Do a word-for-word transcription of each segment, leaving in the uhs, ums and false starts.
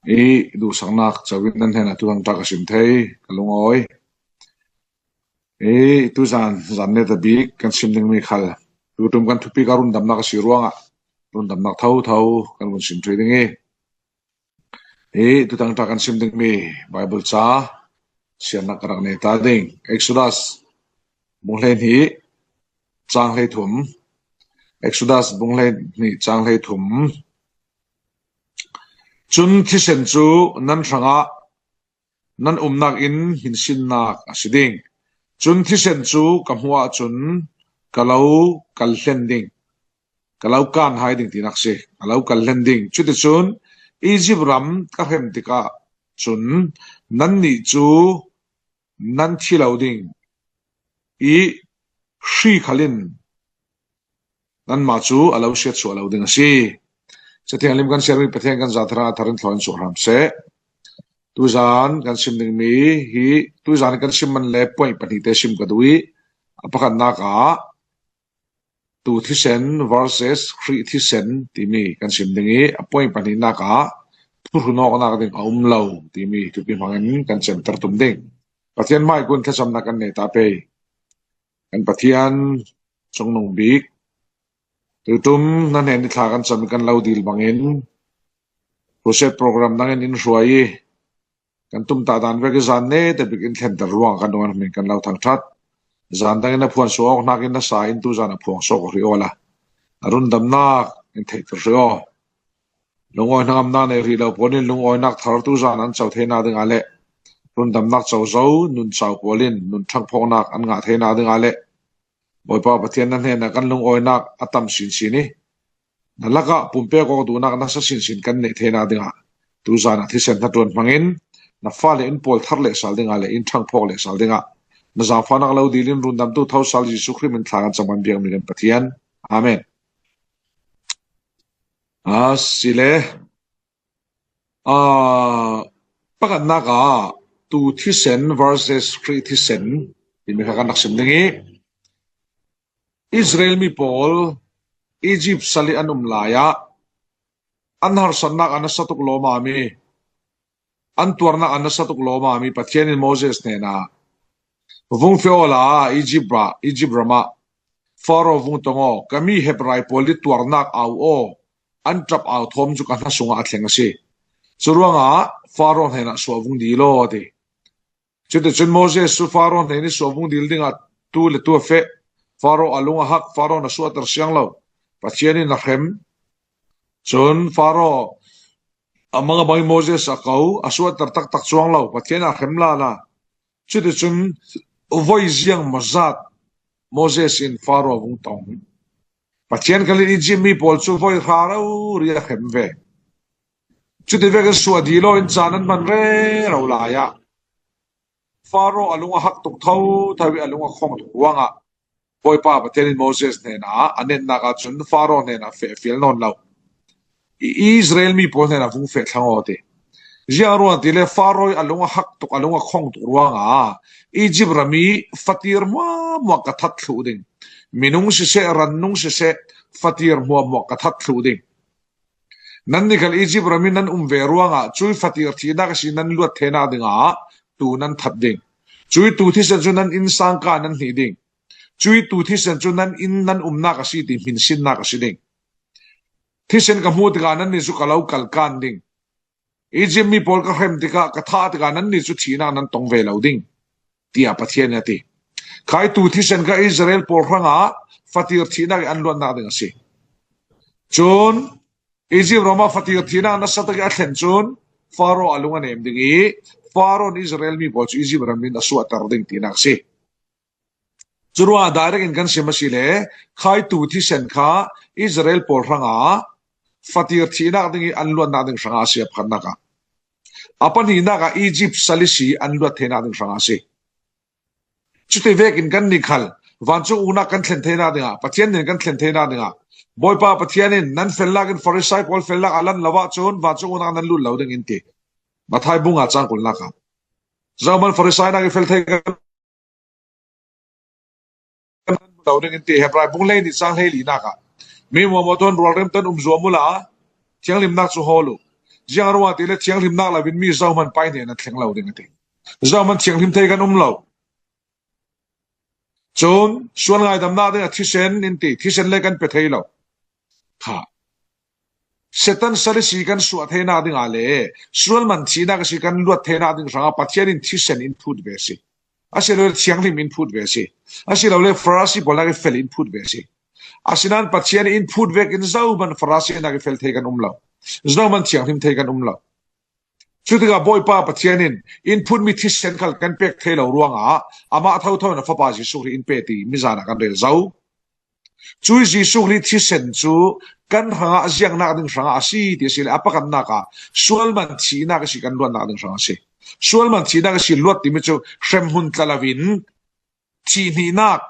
I duhsaknak co in nan hnenah tu thangṭha ka sim thei, ka lungawi. I tuzan zan neta bik kan sim ding mi khal, tutum kan thupi ka rundamnak a si ruangah rundamnak thotho kan vun sim thei ding i, i tu thangṭha kan sim ding mi Bible ca siarnak ka rak nei ta ding. Exodus bung hleihnih cang hleithum. Exodus bung hleihnih cang hleithum. Cun thisen cu nan hrangah nan umnak in hinsinnak a si ding. Cun thisen cu ka hmuh ahcun ka lo kal hlen ding, ka lo kan hai ding tinak si, ka lo kal hlen ding. Cuticun Izipt ram ka hrem tikah cun nannih cu nan thi lo ding i hri khal in nanmah cu a lo siatsuah lo ding a si. Cathiang lim kan siarmi Pathian kan zathar a thar in thlawn suah hram seh. Tuzan kan sim dingmi hi, tuzan kan sim man le point pahnih te sim ka duh i, a pakhatnak ah tu thisen versus Khrih thisen timi kan sim ding i, a point pahnihnak ah thuhrun awknak ding a um lo timi thupi hmangin kan center tum ding. Pathian hmai kun thlacamnak kan nei ta pei. Kan Pathian, Cungnung Bik, tutum na hnen i thla kan cam i kan lo dil bangin Crusade program nangin in hruai i, kan tumtah dan vek i zan neta bik in thlenter ruang kan nungan hmin kan lo thangṭhat. Zan dangin a phuan suak awk hnakin na sa in tuzan a phuang suak aw hrih awla a rundamnak in theihter hrih aw. Lungawi hnangamnak nei hrih lo pawl in lungawinak thar tuzan an co theinak dingah le rundamnak co zo nun cau pawl in nun ṭhangphawknak an ngah theinak dingah le Bawipa Pathian na hnenah kan lungawinak a tam sinsin i, na lakah pumpek awk duhnak nasa sinsin kan neih theinak dingah tuzan ah thisen hnaṭuan hmangin na fale in pawl thar lehsal dingah le in ṭhangphawk lehsal dingah na zaangfahnak lo dil in rundamtu thosal Jesuh Khrih min thla kan cam kan biakmi kan Pathian. Amen. A si le, aa, pakhatnak ah tu thisen versus Khrih thisen timi kha kan rak sim ding i, Israel mi pawl Egypt sal i an um lai ah an harsatnak an nasa tuk lawmami, an tuarnak an nasa tuk lawmami Pathian in Moses hnenah, vung feh awla Egypt ah, Egypt ram ah Faro vung tong aw, ka mi Hebrai pawl i tuarnak au aw, an ṭap au thawm cu ka hna sungah a thleng a si. Curuangah Faro hnenah suah vung dil aw, a ti. Cuticun Moses cu Faro hnen i suah vung dil dingah tu le tu a feh. Faro a lung a hak, Faro na suahter siang lo. Pathian in a hrem. Cun Faro a mang a mang i Moses a ko, a suahter taktak cuang lo. Pathian a hrem lala. Cuticun voi ziang maw zat Moses in Faro a vung tong. Pathian khal in Egypt mi pawl cu voi hra rori a hrem ve. Cuti vekin suah dil aw in caan an hman rero lai ah Faro a lung a hak tuk thotho i a lung a khong tuk ruangah Bawipa Pathian in Moses hnenah a netnak ahcun Faro hnenah feh a fial nawn lo. I Israel mi pawl hnenah vung feh thlang aw, a ti. Ziang ruang ti le Faro i a lung a hak tuk, a lung a khong tuk ruangah Egypt ram i fatir hmuahhmuah ka that thluh ding. Minung siseh, rannung siseh, fatir hmuahhmuah ka that thluh ding. Nannih khal Egypt ram i nan um ve ruangah cui fatir thihnak a si nan luat theinak dingah tu nan that ding. Cui tu thisen cu nan innsang ka nan hnih ding. Cui tu thisen cu nan inn nan umnak a si ti hminsinnak a si ding. Thisen ka hmuh tikah nannih cu ka lo kalkan ding. Egypt mi pawl ka hrem tikah, ka thah tikah nannih cu thihnak nan tong ve lo ding, tiah Pathian in a ti. Khai tu thisen kha Israel pawl hrangah fatir thihnak i an luatnak ding a si. Cun Egypt ram ah fatir thihnak nasa tak i a thlen cun Faro a lung a nem ding i Faro in Israel mi pawl cu Egypt ram in a suahter ding tinak a si. Curuangah direct in kan sim a si le, khai tu thisen kha Israel pawl hrangah fatir thihnak ding i an luatnak ding hrangah a si a pakhatnak ah. A pahnihnak ah Egypt sal i si an luat theinak ding hrangah a si. Cuti vekin kannih khal vancung uknak kan thlen theinak dingah, Pathian nih kan thlen theinak dingah, Bawipa Pathian in nan felnak in Farisai pawl felnak a lan lo ahcun vancung uknak nan lut lo ding in ti. Matthai bung nga cang kulnak ah. Zohman Farisai nak i fel thei kan lo ding in ti, Hebrai bung hleihnih cang hleilinak ah, mi muahmuah tuan rualrem tan um zuam uhla, thianghlimnak cu hawl uh. Ziang ruang ti le thianghlim nak lo in mi zohman Pa i hnenah thleng lo ding a ti. Zohman thianghlim thei kan um lo. Cun sual ngaidamnak dingah thisen in ti, thisen le kan pe thei lo. Kha. Satan sal ihsi kan suah theinak dingah le sual man thihnak ihsi kan luat theinak ding hrangah Pathian in thisen in phut ve a si. Asilole thianghlim in phut ve a si. Asilole Farasi pawl nak i fel in phut ve a si. Asinain Pathian in phut vekin zohman Farasi nak i fel thei kan um lo. Zohman thianghlim thei kan um lo. Cutikah Bawipa Pathian in in phutmi thisen khal kan pek thei lo ruangah amah thotho in a Fapa Jesuh Khrih in pe ti mizan ah kan rel zo. Cuih Jesuh Khrih thisen cu kan hrangah ziangnak ding hrangah a si ti a si le a pakhatnak ah sual man thihnak ihsi kan luatnak ding hrangah a si. Sual man thihnak ihsi luat timi cu hremhmun tla lo in thih hnihnak,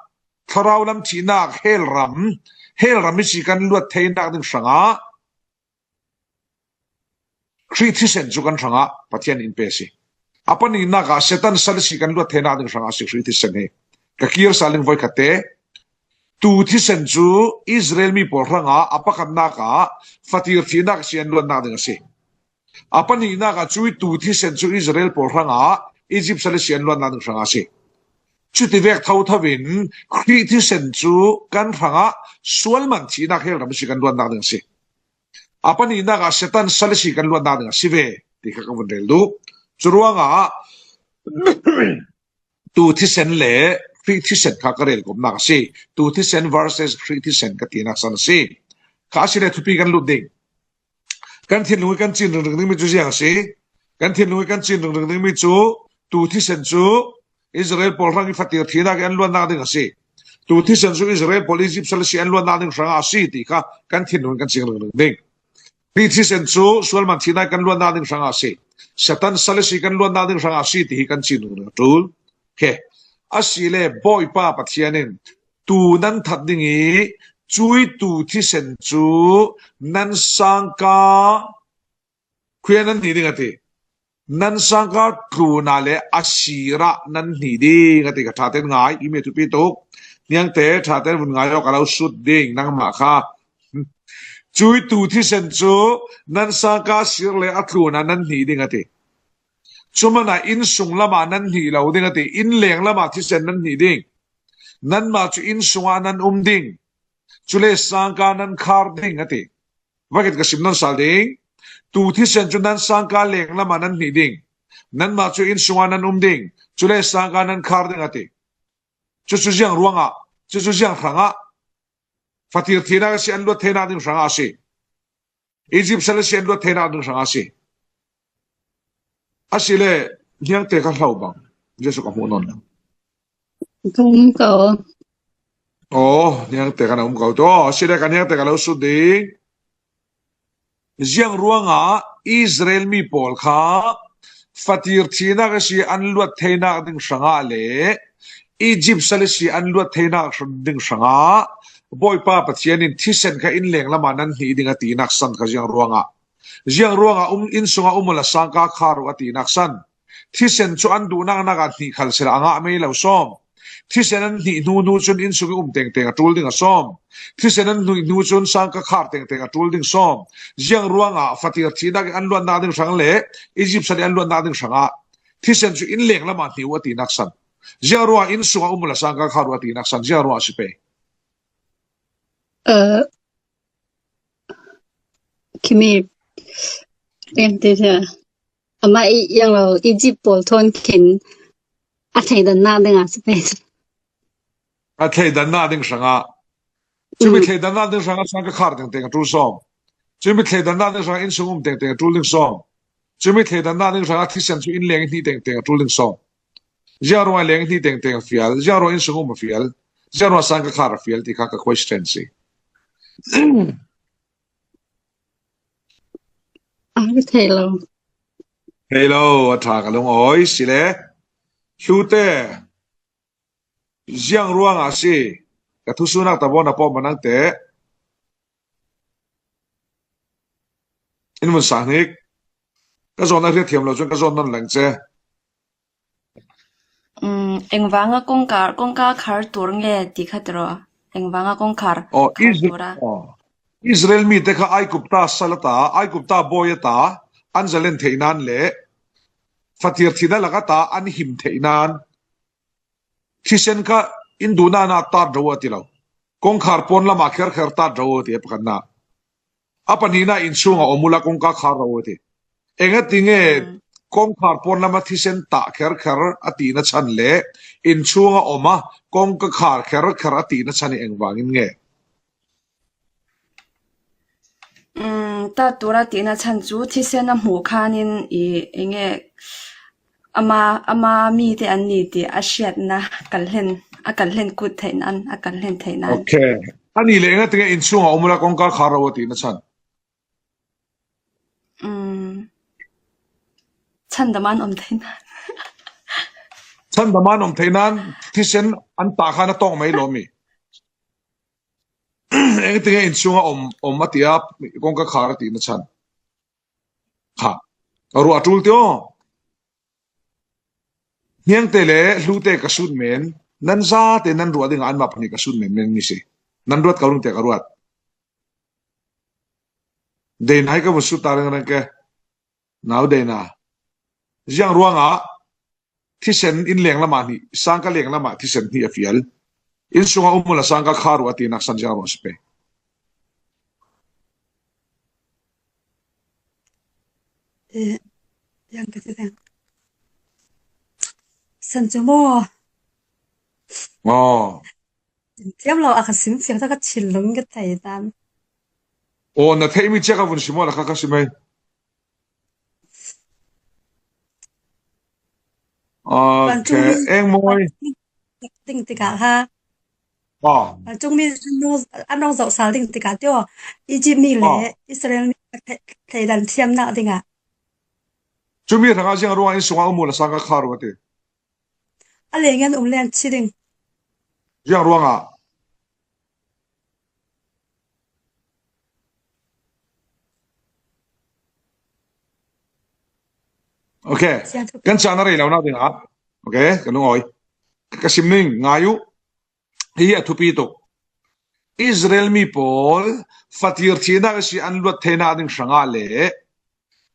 thlarau lam thihnak, hell ram, hell ram ihsi kan luat theinak ding hrangah Khrih thisen cu kan hrangah Pathian in pe a si. A pahnihnak ah Satan sal ihsi kan luat theinak ding hrangah a si Khrih thisen hi. Ka kir sal ding voikhat te. Tuu thisen cu Israel mi pawl hrangah a pakhatnak ah fatir thihnak ihsi an luatnak ding a si. A pahnihnak ah cuih tuu thisen cu Israel pawl hrangah Egypt sal ihsi an luatnak ding hrangah a si. Cuti vek thotho in Khrih thisen cu kan hrangah sual man thihnak hell ram ihsi kan luatnak ding a si. A pahnihnak ah Satan sal ihsi kan luatnak ding a si ve ti kha ka vun rel duh. Curuangah tuu thisen le Khrih thisen kha ka rel komhnak a si. Tuu thisen versus Khrih thisen ka tinak san a si. Kha a si le thupi kan lut ding. Kan thinlung i kan cin ringring dingmi cu ziang a si. Kan thinlung i kan cin ringring dingmi cu tuu thisen cu Israel pawl hrang i fatir thihnak i an luatnak ding a si. Tuu thisen cu Israel pawl Egypt sal ihsi an luatnak ding hrangah a si ti kha kan thinlung i kan cin ringring ding. Khrih thisen cu sual man thihnak i kan luatnak ding hrangah a si. Satan sal ihsi kan luatnak ding hrangah a si ti hi kan cin ringring a ṭul. He, a si le Bawipa Pathian in tuu nan that ding i cuih tuu thisen cu nan sangka khuia nan hni ding a ti. Nan sangka tlunah le a sirah nan hni ding a ti. Ka ṭha tein ngai, i mi thupi tuk. Niangte ṭha tein vun ngai awk a lo sut ding nangmah kha. Cuih tuu thisen cu nan sangka sir le a tlunah nan hni ding a ti. Cu hmanah inn sung lamah nan hni lo ding a ti. Inn leng lamah thisen nan hni ding. Nanmah cu inn sungah nan um ding. Cule sangka nan khar ding a ti. Vakhat ka sim nan sal ding. Tuu thisen cu nan sangka leng lamah nan hni ding. Nanmah cu inn sungah nan um ding. Cule sangka nan khar ding a ti. Cucu ziang ruangah, cucu ziang hrangah, fatir thihnak ihsi an luat theinak ding hrangah a si. Egypt sal ihsi an luat theinak ding hrangah a si. A si le, niangte ka hlau bang, Jesuh ka hmuh nawn lo. Ka um ko. Aw, niangte kan um ko tu. Aw, a si le ka niangte ka lo sut ding. Ziang ruangah Israel mi pawl kha fatir thihnak ihsi an luat theinak ding hrangah le Egypt sal ihsi an luat theinak ding hrangah Bawipa Pathian in thisen kha inn leng lamah nan hni ding a tinak san kha ziang ruangah. Ziang ruangah um, inn sungah um uhla sangka khar uh a tinak san. Thisen cu an duhnak nak ah hnih khal sila a ngah mei lo sawm. Thisen an hnih hnu hnu cun inn sung i um tengteng a ṭul ding a sawm. Thisen an hnih hnu cun sangka khar tengteng a ṭul ding sawm. Ziang ruangah fatir thihnak i an luatnak ding hrang le Egypt sal i an luatnak ding hrangah thisen cu inn leng lamah hnih uh a tinak san. Ziang ruangah inn sungah um uhla sangka khar uh a tinak san. Ziang ruangah a si pei. Aa, Khimi, rem te sia. Amah i yang lo Egypt pawl thawn khin a thleidannak dingah si pei. A thleidannak ding hrangah. Cumi thleidannak ding hrangah sangka khar tengteng a ṭul sawm. Cumi thleidannak ding hrangah inn sung um tengteng a ṭul ding sawm. Cumi thleidannak ding hrangah thisen cu inn leng i hnih tengteng a ṭul ding sawm. Ziang ruangah leng i hnih tengteng a fial, ziang ruangah inn sung um a fial, ziang ruangah sangka khar a fial ti kha ka question si. A ka thei lo. Thei lo, a ṭha ka lungawi si le. Hlute, ziang ruangah si, ka thusuhnak tawh na pawm nangte. In vun sang hnik. Ka zawn a hriat thiam lo cun ka zawn nawn leng ce. Um, engvanga kongka, kongka khar tur nge ti kha tiro. Engvanga kongkhar, oh, khar Isra-, tura. Oh. Israel mi te kha Aigupta sal a ta, Aigupta bawi a ta, an zalen theih nan le fatir thina lak ata an him theih nan thisen kha in duhna na tar do a ti lo. Kongkhar pawn lama kher kher tar do a ti a pakhatna. A pahnina inchunga om ula kongka khar ro a ti. Engatinge kongkhar pawn lama thisen tah kher kher a tina chhan le inchunga oma kongka khar kher kher a tina chhan i engvangin nge? Ta tura tina chhan chu thisen a hmuh khanin i enge ama ama mite an ni ti a hriatna kalhlen a kalhlen kut theih nan a kalhlen theih nan. Okay. Ani le engatinge inchunga om ula kongka khar ro a tina chhan. Chhan daman om theih nan. Chhan daman om theih nan thisen an tah khan a tawng mai lo mi. Engatinge inchunga om om a ti a kongka khar a tina chhan. Ha. A ruah a tul te aw. Hniangte le hlute ka sut men, nan zate nan ruah dingah anmah pahnih ka sut men men ni si. Nan ruat ka rungte ka ruat. Deina hi ka vun sut ta reng reng ke. Nau deina. Ziang ruangah thisen in leng lamah hnih, sangka leng lamah thisen hnih a fial. Inn sunga um ula sangka kha ruh a tinak san ziang ruang si pe. San chu maw? Aw. Thiam lo a ka sim fiang ta ka thinlung ka thei tan. Aw, na theih mi chiah ka vun sim aw la kha ka sim ei. Okay, Engmawi. Ding tikah kha. Aw. Vancungmi an rong zoh sal ding tikah tio. Egypt mi le Israel mi theidan thiamnak dingah. Cumi hrangah ziang ruangah inn sungah um uh la sangka kha ruh a ti. A leng an um len chi ding. Ziang ruangah. Okay. Kan chan a rei lo nak dingah. Okay, kan lungawi. Ka sim ning ngai uh. Hi a thupi tuk. Israel mi pawl fatir thihnak a si an luat theinak ding hrangah le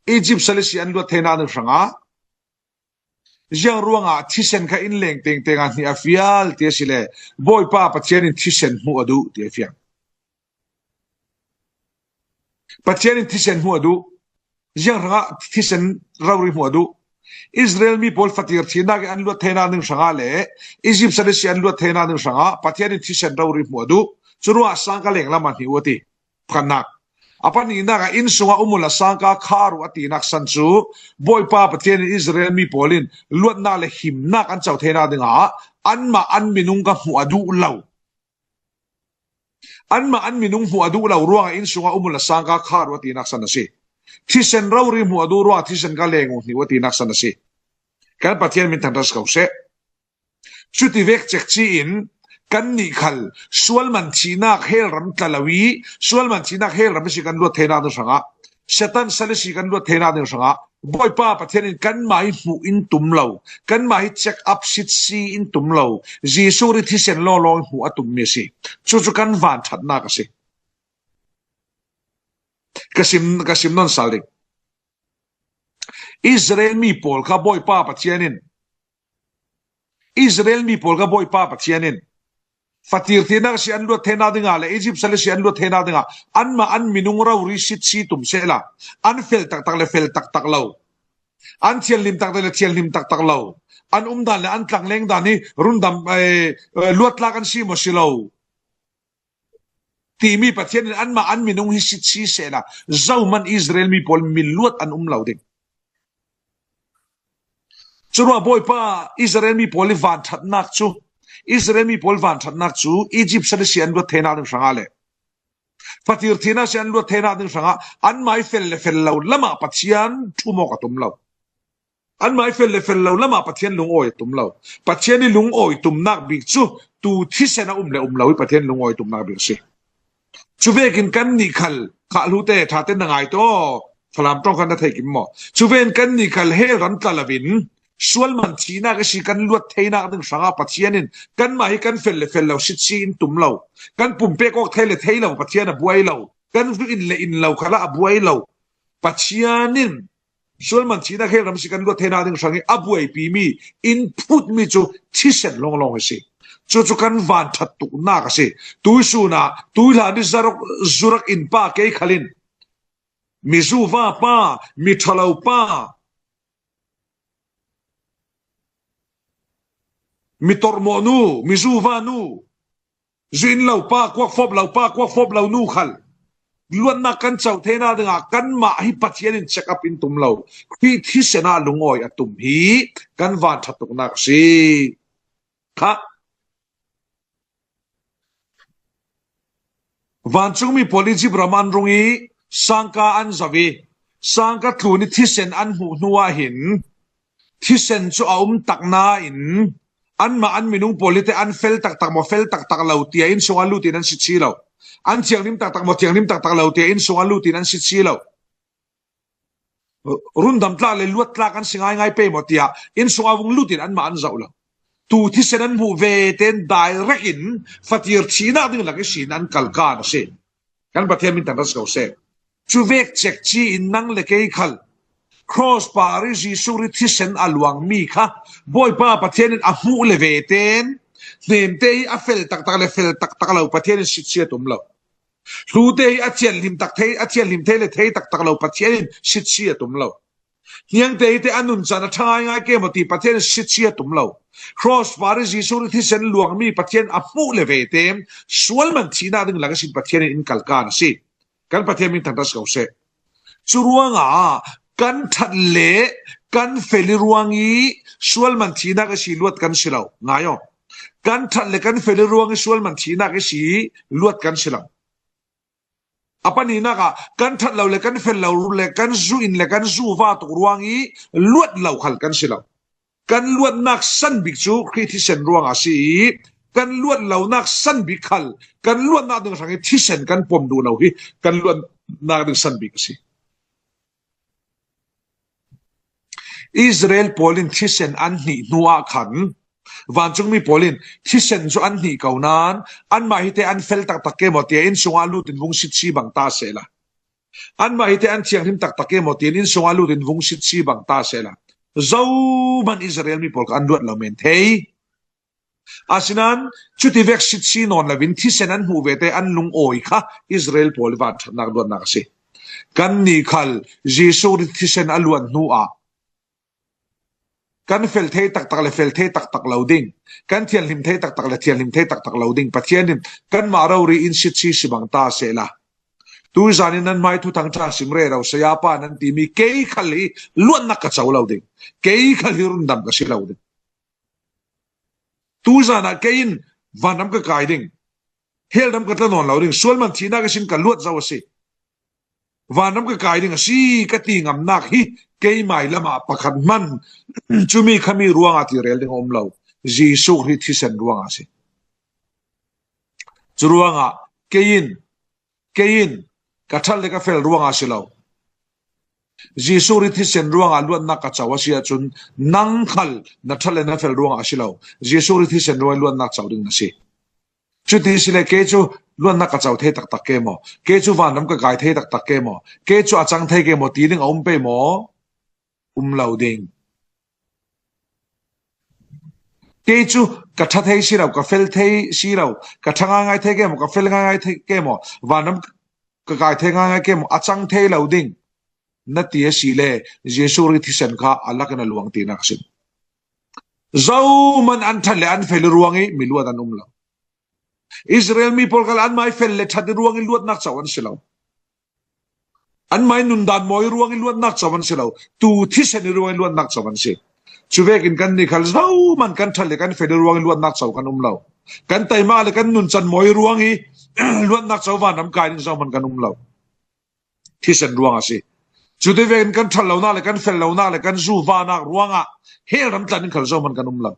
Egypt sal a si an luat theinak ding hrangah ziang ruangah thisen kha in leng tengteng ah hnih a fial ti a si le Bawipa Pathian in thisen hmuh a duh ti a fiang. Pathian in thisen hmuh a duh. Ziang hrangah thisen rori hmuh a duh. Israel mi pawl fatir thihnak i an luat theinak ding hrangah le Egypt sal a si an luat theinak ding hrangah Pathian in thisen rori hmuh a duh. Curuangah sangka leng lamah hnih uh a ti. Pakhatnak. A pahnihnak ah inn sungah um uh la sangka kha ruh a tinak san cu Bawipa Pathian in Israel mi pawl in luatnak le himnak an co theinak dingah anmah an minung kha hmuh a duh lo. Anmah an minung hmuh a duh lo ruangah inn sungah um uh la sangka kha ruh a tinak san a si. Thisen rori hmuh a duh ruangah thisen kha leng uh hnih uh a tinak san a si. Kan Pathian min thangṭhat si ko seh. Cuti vek cek ci-in kannih khal sual man thihnak hell ram tla lo i sual man thihnak hell ram a si kan luat theinak ding hrangah Satan sal a si kan luat theinak ding hrangah Bawipa Pathian in kanmah hi hmuh in tum lo, kanmah hi check up sit si in tum lo, Jesuh ri thisen lawnglawng hmuh a tummi a si. Cucu kan van ṭhatnak a si. Ka sim, ka sim nawn sal ding. Israel mi pawl kha Bawipa Pathian in Israel mi pawl kha Bawipa Pathian in fatir thihnak a si an luat theinak dingah le Egypt sal a si an luat theinak dingah anmah an minung rori sit si tum sehla an fel taktak le fel taktak lo, an thianhlim taktak le thianhlim taktak lo, an umdan le an tlangleng dan hi rundam luatlak an si maw si lo timi Pathian in anmah an minung hi sit si sehla zohman Israel mi pawl mi luat an um lo ding. Curuah Bawipa Israel mi pawl i vanṭhatnak cu Israel mi pawl vanṭhatnak cu Egypt sal a si an luat theinak ding hrangah le fatir thihnak si an luat theinak ding hrangah anmah i fel le fel lo lamah Pathian ṭhum awk a tum lo. Anmah i fel le fel lo lamah Pathian lungawi a tum lo. Pathian i lungawi tumnak bik cu tu thisen a um le um lo i Pathian lungawi tumnak bik a si. Cuvekin kannih khal khah hlute ṭha ten na ngai taw Falam ṭong khan na thei kim maw? Cuvekin kannih khal hell ram tla lo in sual man thihnak a si kan luat theinak ding hrangah Pathian in kanmah hi kan fel le fel lo sit si in tum lo. Kan pumpek awk thei le thei lo Pathian a buai lo. Kan zu in le in lo khalah a buai lo. Pathian in Sualman thihna hel ram si kan luat theihna ding hrangin a buaipi mi, input mi cu thisen lawnglawng hi si. Cu cu kan van ṭhat tuknak a si. Tuisun ah tuihlan i zarak zurak in pa kei khal in, mi zuva pa, mi ṭhalo pa, mi torhmawh nu, mi zuva nu, zu in lo pa, kuak fawp lo pa, kuak fawp lo nu khal luatnak kan co theihna dingah kanmah hi Pathian in check up in tum lo. Khrih thisen ah lungawi a tum hi kan van ṭhat tuknak a si. Kha vancungmi pawl Izipt ram an rung i sangka an zoh i sangka thlun i thisen an hmuh hnu ah hin thisen cu a um tak nain anmah an minung pawl hi te an fel taktak maw, fel taktak lo tiah inn sungah lut in an si si lo. An thianghlim taktak maw, thianghlim taktak lo tiah inn sungah lut in an si si lo. Rundam tlak le luat tlak an si ngaingai pei maw tiah inn sungah vung lut in anmah an zoh lo. Tu thisen an hmuh ve tein direct in fatir thihnak ding lak ihsin an kalkan a si. Kan Pathian min thangṭhat si ko seh. Cu vek cekci in nang le kei khal cross par i Jesuh Khrih thisen a luangmi kha Bawipa Pathian in a hmuh le ve tein hnemte hi a fel taktak le fel taktak lo Pathian in sitsia tum lo. Hlute hi a thianhlim tak thei, a thianhlim thei le thei taktak lo Pathian in sitsia tum lo. Hniangte hi te a nuncan a ṭha ngaingai ke maw ti Pathian in sitsia tum lo. Cross par i Jesuh Khrih thisen luangmi Pathian a hmuh le ve tein sual man thihnak ding lak ihsin Pathian in in kalkan a si. Kan Pathian min thangṭhat si ko seh. Cu ruangah kan ṭhat le kan fel i ruang i sual man thihnak ihsi luat kan si lo. Ngai aw. Kan ṭhat le kan fel i ruang i sual man thihnak ihsi luat kan si lo. A panihnak ah kan ṭhat lo le kan fel lo le kan zu in le kan zu va tuk ruang i luat lo khal kan si lo. Kan luatnak san bik cu Khrih thisen ruangah a si i kan luat lonak san bik khal kan luatnak ding hrang i thisen kan pom duh lo hi kan luatnak ding san bik a si. Israel pawl in thisen an hnih hnu ah khan vancungmi pawl in thisen cu an hnih ko nain anmah hi te an fel taktak ke maw tiah inn sungah lut in vung sitsi bang ta sehla, anmah hi te an thianghlim taktak ke maw tiin inn sungah lut in vung sitsi bang ta sehla, zohman Israel mi pawl kha an luat lo men thei. Asinain cuti vek sitsi nawn loin thisen an hmuh ve te an lungawi kha Israel pawl i vanṭhatnak luatnak a si. Kannih khal Jesuh Khrih thisen a luat hnu ah kan fel thei taktak le fel thei taktak lo ding, kan thianhlim thei taktak le thianhlim thei taktak lo ding Pathian in kanmah rori in sitsi si bang ta sehla, tuzan in nan hmai thuthang ṭha sim rero saya pa nan timi kei khal hi luatnak ka co lo ding, kei khal hi rundam ka si lo ding. Tuzan ah kei in vanram ka kai ding, hell ram ka tla nawn lo ding, sual man thihnak ihsin ka luat zo a si. Vanram ka kai ding a si ka ti ngamnak hi keimai lamah pakhat hman. Cumi khami ruangah ti rel ding a um lo. Jesuh Khrih thisen ruangah a si. Cu ruangah kei in, kei in ka ṭhat le ka fel ruangah a si lo. Jesuh Khrih thisen ruangah luatnak ka co a si ahcun nang khal na ṭhat le na fel ruangah a si lo. Jesuh Khrih thisen ruangah luatnak co ding na si. Cuti si le kei cu luatnak ka co thei taktak ke maw? Kei cu vanram ka kai thei taktak ke maw? Kei cu a cang thei ke maw? Ti ding a um pei maw? Um lo ding. Kei cu ka ṭha thei si lo, ka fel thei si lo, ka ṭha ngaingai thei ke maw, ka fel ngaingai thei ke maw, vanram ka kai thei ngaingai ke maw, a cang thei lo ding na ti a si le Jesuh Khrih thisen kha a lak in a luang tinak a si. Zohman an ṭhat le an fel i ruang i mi luat an um lo. Israel mi pawl khal anmah i fel le ṭhat i ruang i luatnak co an si lo. Anmah i nundan mawi i ruang i luatnak co an si lo. Tu thisen i ruang i luatnak co an si. Cu vekin kannih khal zohman kan ṭhat le kan fel i ruang i luatnak co kan um lo. Kan taima le kan nuncan mawi i ruang i luatnak co vanram kai ding zohman kan um lo. Thisen ruangah a si. Cuti vekin kan ṭhat lonak le kan fel lonak le kan zu vanak ruangah hell ram tlan in khal zohman kan um lo.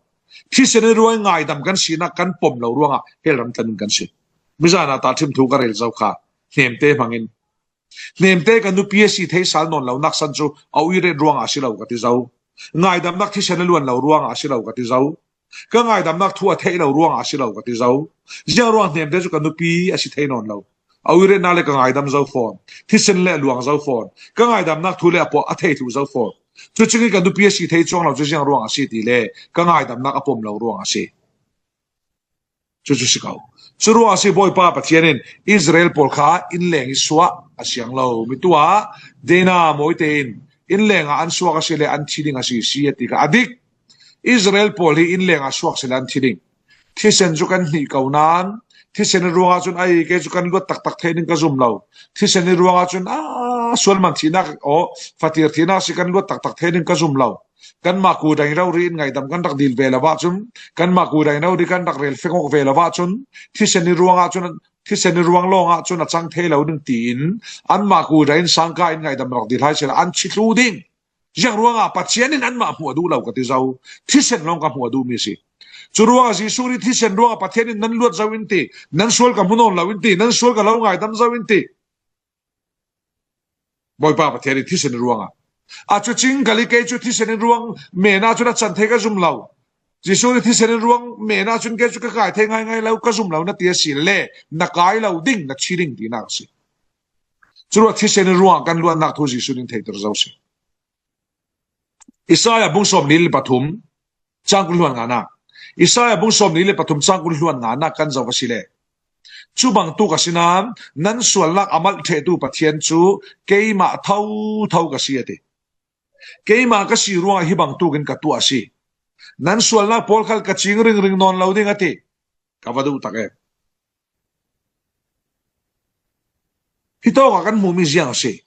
Thisen i ruang i ngaidam kan sinak kan pom lo ruangah hell ram tlan in kan si. Mizan ah tahṭhim thu ka rel zo kha hnemte hmangin, hnemte ka nupi a si thei sal nawn lonak san cu a uiret ruangah a si lo ka ti zo. Ngaidamnak thisen a luan lo ruangah a si lo ka ti zo. Ka ngaidamnak thu a theih lo ruangah a si lo ka ti zo. Ziang ruang hnemte cu ka nupi a si thei nawn lo. A uirenna le ka ngaidam zo fawn. Thisen le a luang zo fawn. Ka ngaidamnak thu le a pawh a thei thluh zo fawn. Cucing hi ka nupi a si thei cuang lo cu ziang ruang a si ti le ka ngaidamnak a pom lo ruang a si. Cucu si ko. Cu ruang a si Bawipa Pathian in Israel pawl kha inn leng i suah a siang lo. Mi tuah Dina mawi tein inn lengah an suak a si le an thi ding a si si a ti kha a dik. Israel pawl hi inn lengah suak si le an thi ding. Thisen cu kan hnih ko nain, thisen i ruangah cun ai, kei cu kan luat taktak thei ding ka zum lo. Thisen i ruangah cun, a, sual man thihnak, aw, fatir thihnak si kan luat taktak thei ding ka zum lo. Kanmah kudai rori in ngaidam kan rak dil ve lo ahcun, kanmah kudai rori kan rak rel fengawk ve lo ahcun, thisen i ruangah cun, thisen i ruang lawngah cun a cang thei lo ding tiin, anmah kudai in sangka in ngaidam rak dil hai sehla an thi thluh ding. Ziang ruangah Pathian in anmah hmuh a duh lo ka ti zo. Thisen lawng ka hmuh a duhmi a si. Cu ruangah Jesuh nih thisen ruangah Pathian in nan luat zo in ti, nan sual ka hmu nawn lo in ti, nan sual ka lo ngaidam zo in ti. Bawipa Pathian in thisen ruangah. A cucing kali kei cu thisen ruang men ahcun a can thei ka zum lo. Jesuh nih thisen ruang men ahcun kei cu ka kai thei ngaingai lo, ka zum lo na ti a si le na kai lo ding, na thi ding tinak a si. Cu ruangah thisen ruangah kan luatnak thu Jesuh nih theihter zo a si. Isaiah bung sawmli le pathum, cang kul hluan nganak. Isaiah bung sawmli le pathum, cang kul hluan nganak kan zoh a si le. Cu bangtuk a si nain, nan sualnak a malh ṭhehtu Pathian cu keimah thotho ka si, a ti. Keimah ka si ruangah hi bangtuk in ka tuah a si. Nan sualnak pawl khal ka cing ringring nawn lo ding, a ti. Ka va duh tak e. Hi tawkah kan hmuhmi ziang a si.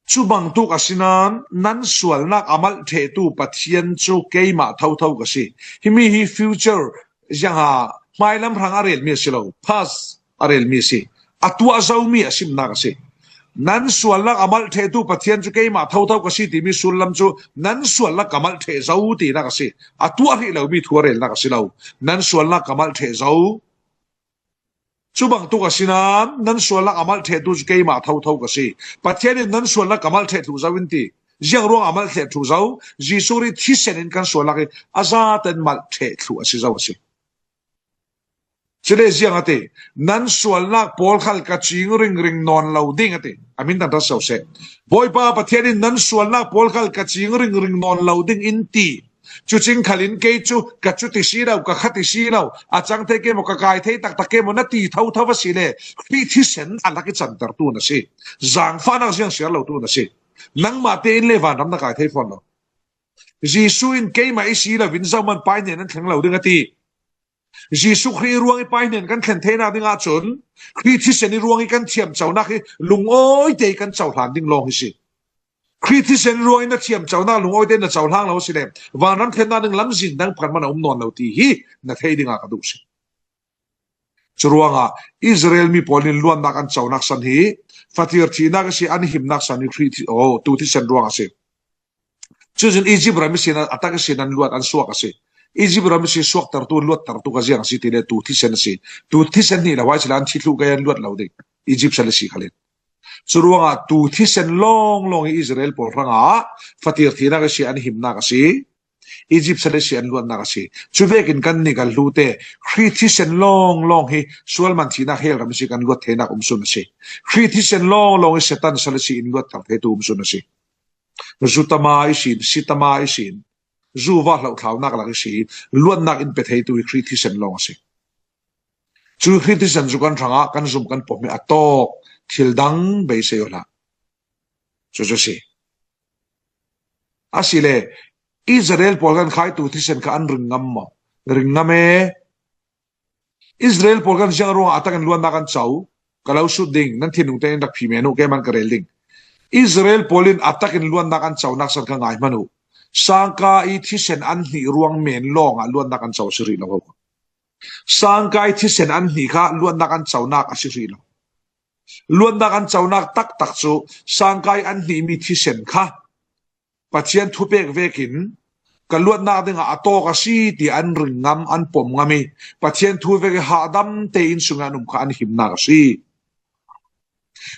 Cu bangtuk a si nain, nan sualnak a malh ṭhehtu Pathian cu keimah thotho ka si. Himi hi future ziangha hmailam hrang a relmi a si lo, past a relmi a si. A tuah zomi a simnak a si. Nan sualnak a malh ṭhehtu Pathian cu keimah thotho ka si timi sullam cu nan sualnak ka malh ṭheh zo tinak a si. A tuah hrih lomi thu a relnak a si lo. Nan sualnak ka malh ṭheh zo. Cu bangtuk a si nain, nan sualnak a malh ṭhehtu cu keimah thotho ka si. Pathian in nan sualnak ka malh ṭheh thluh zo in ti. Ziang ruangah a malh ṭheh thluh zo? Jesuh nih thisen in kan sualnak hi a zaten malh ṭheh thluh a si zo a si. Cule ziang a ti, nan sualnak pawl khal ka cing ringring nawn lo ding, a ti. A min tangṭhat soseh. Bawipa Pathian in nan sualnak pawl khal ka cing ringring nawn lo ding in ti. Cucing khalin kei cu ka cu ti si lo, ka kha ti si lo, a cang thei ke maw, ka kai thei taktak ke maw, na ti thotho a si le, Khrih thisen a lak i cantertu na si. Zaangfahnak ziang siar lotu na si. Nangmah tein le vanram na kai thei fawn lo. Jesuh in keimah i si lo in zohman Pa hnen an thleng lo ding a ti. Jesuh Khrih ruang i Pa hnen kan thlen theinak ding ahcun, Khrih thisen i ruang i kan thiamconak hi lungawi te i kan cohlan ding lawng hi si. Khrih thisen ruangin na thiamconak lungawi te na cohlang lo si le, vanram thlennak ding lamzin dang pakhat hmanh a um nawn lo ti hi na thei dingah ka duh si. Cu ruangah Israel mi pawl in luatnak an conak san hi fatir thihnak a si, an himnak san hi Khrih thi-, oh, tu thisen ruang a si. Cucun Egypt ram ihsin a tak ihsin an luat, an suak a si. Egypt ram ihsin suaktertu, luattertu kha ziang a si ti le tu thisen a si. Tu thisen hnih lo hai si le an thi thluh kei an luat lo ding. Egypt sal ihsi khalin. Cu ruangah tu thisen lawnglawng hi Israel pawl hrangah fatir thihnak ihsi an himnak a si. Egypt sal ihsi an luatnak a si. Cu vekin kannih kan hlu te Khrih thisen lawnglawng hi sual man thihnak hell ram ihsi kan luat theinak um sun a si. Khrih thisen lawnglawng hi Satan sal ihsi in luatter theitu um sun a si. Zutama ihsin, sitama ihsin, zu va hloh thlaunak lak ihsi, luatnak in pe theitu hi Khrih thisen lawng a si. Cu Khrih thisen cu kan hrangah kan zum kan pom hi a tawk thil dang beisei aw hlah. Cucu si. A si le, Israel pawl kan khaitu thisen kha an ring ngam maw? Ring ngam e. Israel pawl kan ziang ruangah a takin luatnak an co? Ka lo sut ding, nan thinlung tein rak phim men uh, keimah ka rel ding. Israel pawl in a takin luatnak an conak san kha ngai hmanh uh. Sangka i thisen an hnih ruang men lawngah luatnak an co a si rih lo. Sangka i thisen an hnih kha luatnak an conak a si rih lo. Luatnak an conak taktak cu sangka i an hnihmi thisen kha Pathian thupek vekin ka luatnak dingah a tawk a si ti an ring ngam, an pom ngam i Pathian thu vek i hahdam tein sungah an um kha an himnak a si.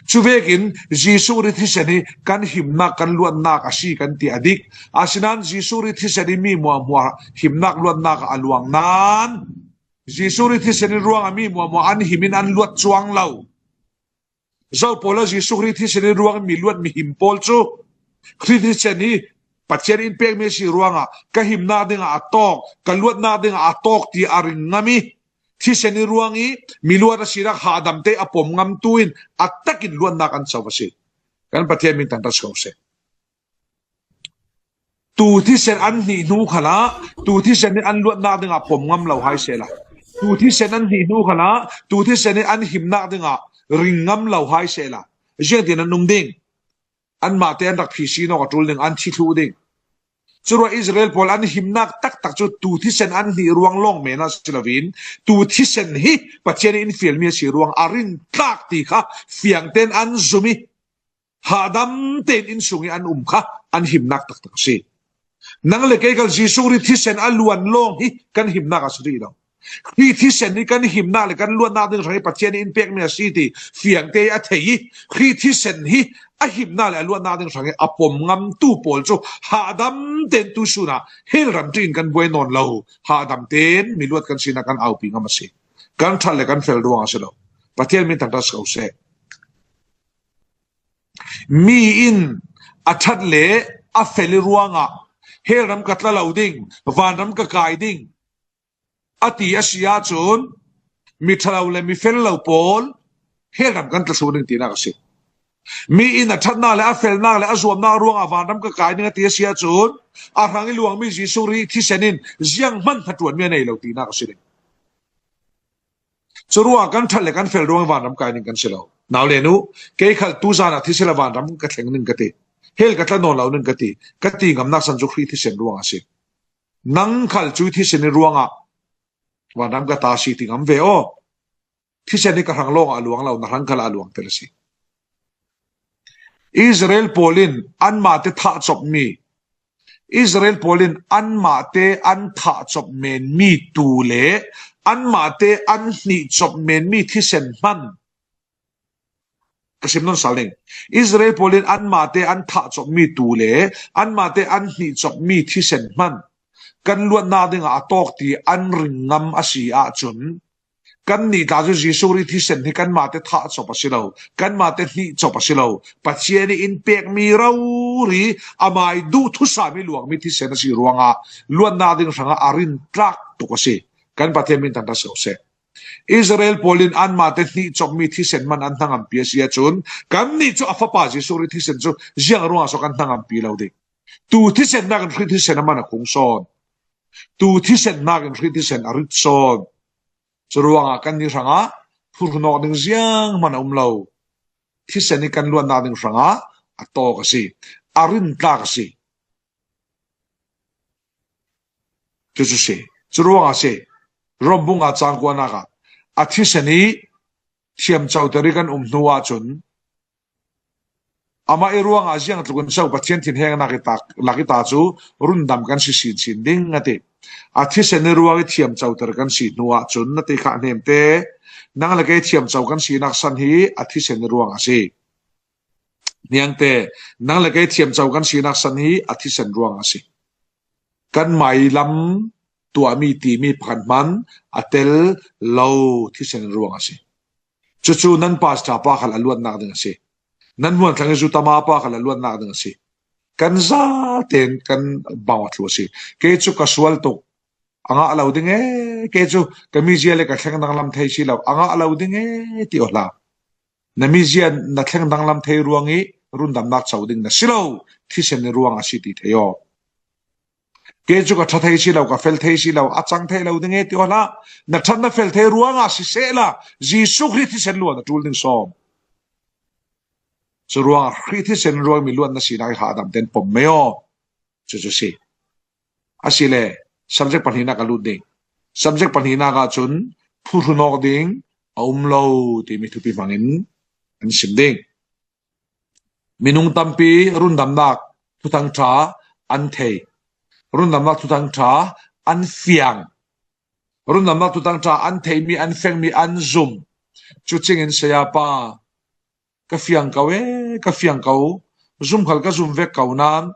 Cu vekin Jesuh ri thisen hi kan himnak, kan luatnak a si kan ti a dik. Asinain Jesuh ri thisen hi mi muahmuah himnak, luatnak a luang nain Jesuh ri thisen hi ruangah mi muahmuah an him in an luat cuang lo. Zo pawl a Jesuh Khrih thisen i ruang mi luat mihim pawl cu Khrih thisen hi Pathian in pekmi a si ruangah ka himnak dingah a tawk, ka luatnak dingah a tawk ti a ring ngam i thisen i ruang i mi luat a sinak hahdamte a pom ngamtu in a takin luatnak an co a si. Kan Pathian min tangtat si ko seh. Tu thisen an hnih hnu khalah tu thisen hi an luatnak dingah pom ngam lo hai sehla, tu thisen an hnih hnu khalah tu thisen hi an himnak dingah ring ngam lo hai sehla, ziangtin an um ding? Anmahte an rak phisi nawk a ṭul ding, an thi thluh ding. Curuah Israel pawl an himnak taktak cu tu thisen an hnih ruang lawng men ah si loin tu thisen hi Pathian in fialmi a si ruang a rintlak ti kha fiangten an zum i hahdam tein inn sung i an um kha an himnak taktak a si. Nang le kei khal Jesuh Khrih thisen a luan lawng hi kan himnak a si rih lo. Khrih thisen hi kan himnak le kan luatnak ding hrang hi Pathian in pekmi a si ti fiangte a thei i Khrih thisen hi a himnak le a luatnak ding hrang hi a pom ngamtu pawl cu hahdam tein tu sunah hell ramṭi in kan buai nawn lo. Hahdam tein mi luat kan sinak kan aupi ngam a si. Kan ṭhat le kan fel ruang a si lo. Pathian min tangtat si ko seh. Mi in a ṭhat le a fel i ruangah hell ram ka tla lo ding, vanram ka kai ding a ti a si ahcun mi ṭha lo le mi fel lo pawl hell ram kan tla thluh ding tinak a si. Mi in a ṭhatnak le a felnak le a zuamnak ruangah vanram ka kai ding a ti a si ahcun a hrang i luangmi Jesuh Khrih thisen in zianghman hnaṭuanmi a nei lo tinak a si ding. Curuangah kan ṭhat le kan fel ruang vanram kai ning kan si lo. Nau le nu, kei khal tuzan ah thisen a vanram ka thleng ning ka ti. Hell ka tla nawn lo ning ka ti. Ka ti ngamnak san cu Khrih thisen ruang a si. Nang khal cu thisen i ruangah vanram ka ta si ti ngam ve aw. Thisen hi ka hrang lawngah a luang lo, na hrang khal a luangter a si. Israel pawl in anmahte thah copmi, Israel pawl in anmahte an thah cop menmi tu le anmahte an hnih cop menmi thisen hman ka sim nawn sal ning. Israel pawl in anmahte an thah copmi tu le anmahte an hnih copmi thisen hman kan luatnak dingah a tawk ti an ring ngam a si ahcun, kannih tla cu Jesuh Khrih thisen hi kanmahte thah cop a si lo, kanmahte hnih cop a si lo. Pathian i in pekmi rori amah i duh thusam i luangmi thisen a si ruangah luatnak ding hrangah a rintlak tuk a si. Kan Pathian min tangtat si ko seh. Israel pawl in anmahte hnih copmi thisen hman an hnangampi a si ahcun, kannih cu a Fapa Jesuh Khrih thisen cu ziang ruangah so kan hnangampi lo ding? Tu thisen nakin Khrih thisen a man a khung sawn. Tu thisen nakin Khrih thisen a rit sawn. Curuangah kannih hrangah phurhnawk ding zianghman a um lo. Thisen i kan luatnak ding hrangah a tawk a si, a rintlak a si. Cucu si. Curuangah si. Rom bung a cang kuanak ah a thisen i thiamcoter i kan um hnu ahcun, amah i ruangah ziang tlukin so Pathian thinhengnak i ta, lak i ta cu rundam kan si sinsin ding a ti. A thisen i ruang i thiamcoter kan si hnu ahcun na ti kha hnemte, nang le kei thiamco kan sinak san hi a thisen i ruang a si. Niangte, nang le kei thiamco kan sinak san hi a thisen ruang a si. Kan mailam tuahmi timi pakhat hman a tel lo thisen ruang a si. Cucu nan pastor pa khal a luatnak ding a si. Nan hmuanthlang i zutama pa khal a luatnak ding a si. Kan zaten kan bang a thlu a si. Kei cu ka sual tuk, a ngah lo ding e, kei cu ka mizia le ka thleng danglam thei si lo, a ngah lo ding e, ti aw hlah. Na mizia na thleng danglam thei ruang i rundamnak co ding na si lo, thisen i ruang a si ti thei aw. Kei cu ka ṭha thei si lo, ka fel thei si lo, a cang thei lo ding e, ti aw hlah. Na ṭhat na fel thei ruangah si sehla, Jesuh Khrih thisen luan a ṭul ding sawm. Cu ruangah Khrih thisen ruang mi luat na sinak i hahdam ten pom mei aw. Cucu si. Asile, subject pahnihnak a lut ding. Subject pahnihnak ahcun phurhnawk ding a um lo timi thupi hmangin an sim ding. Minung tampi rundamnak thuthang ṭha an thei. Rundamnak thuthang ṭha an fiang. Rundamnak thuthang ṭha an theimi, an fengmi, an zum. Cucingin sayapa, ka fiang ko e, ka fiang ko. Zum khal ka zum vek ko nain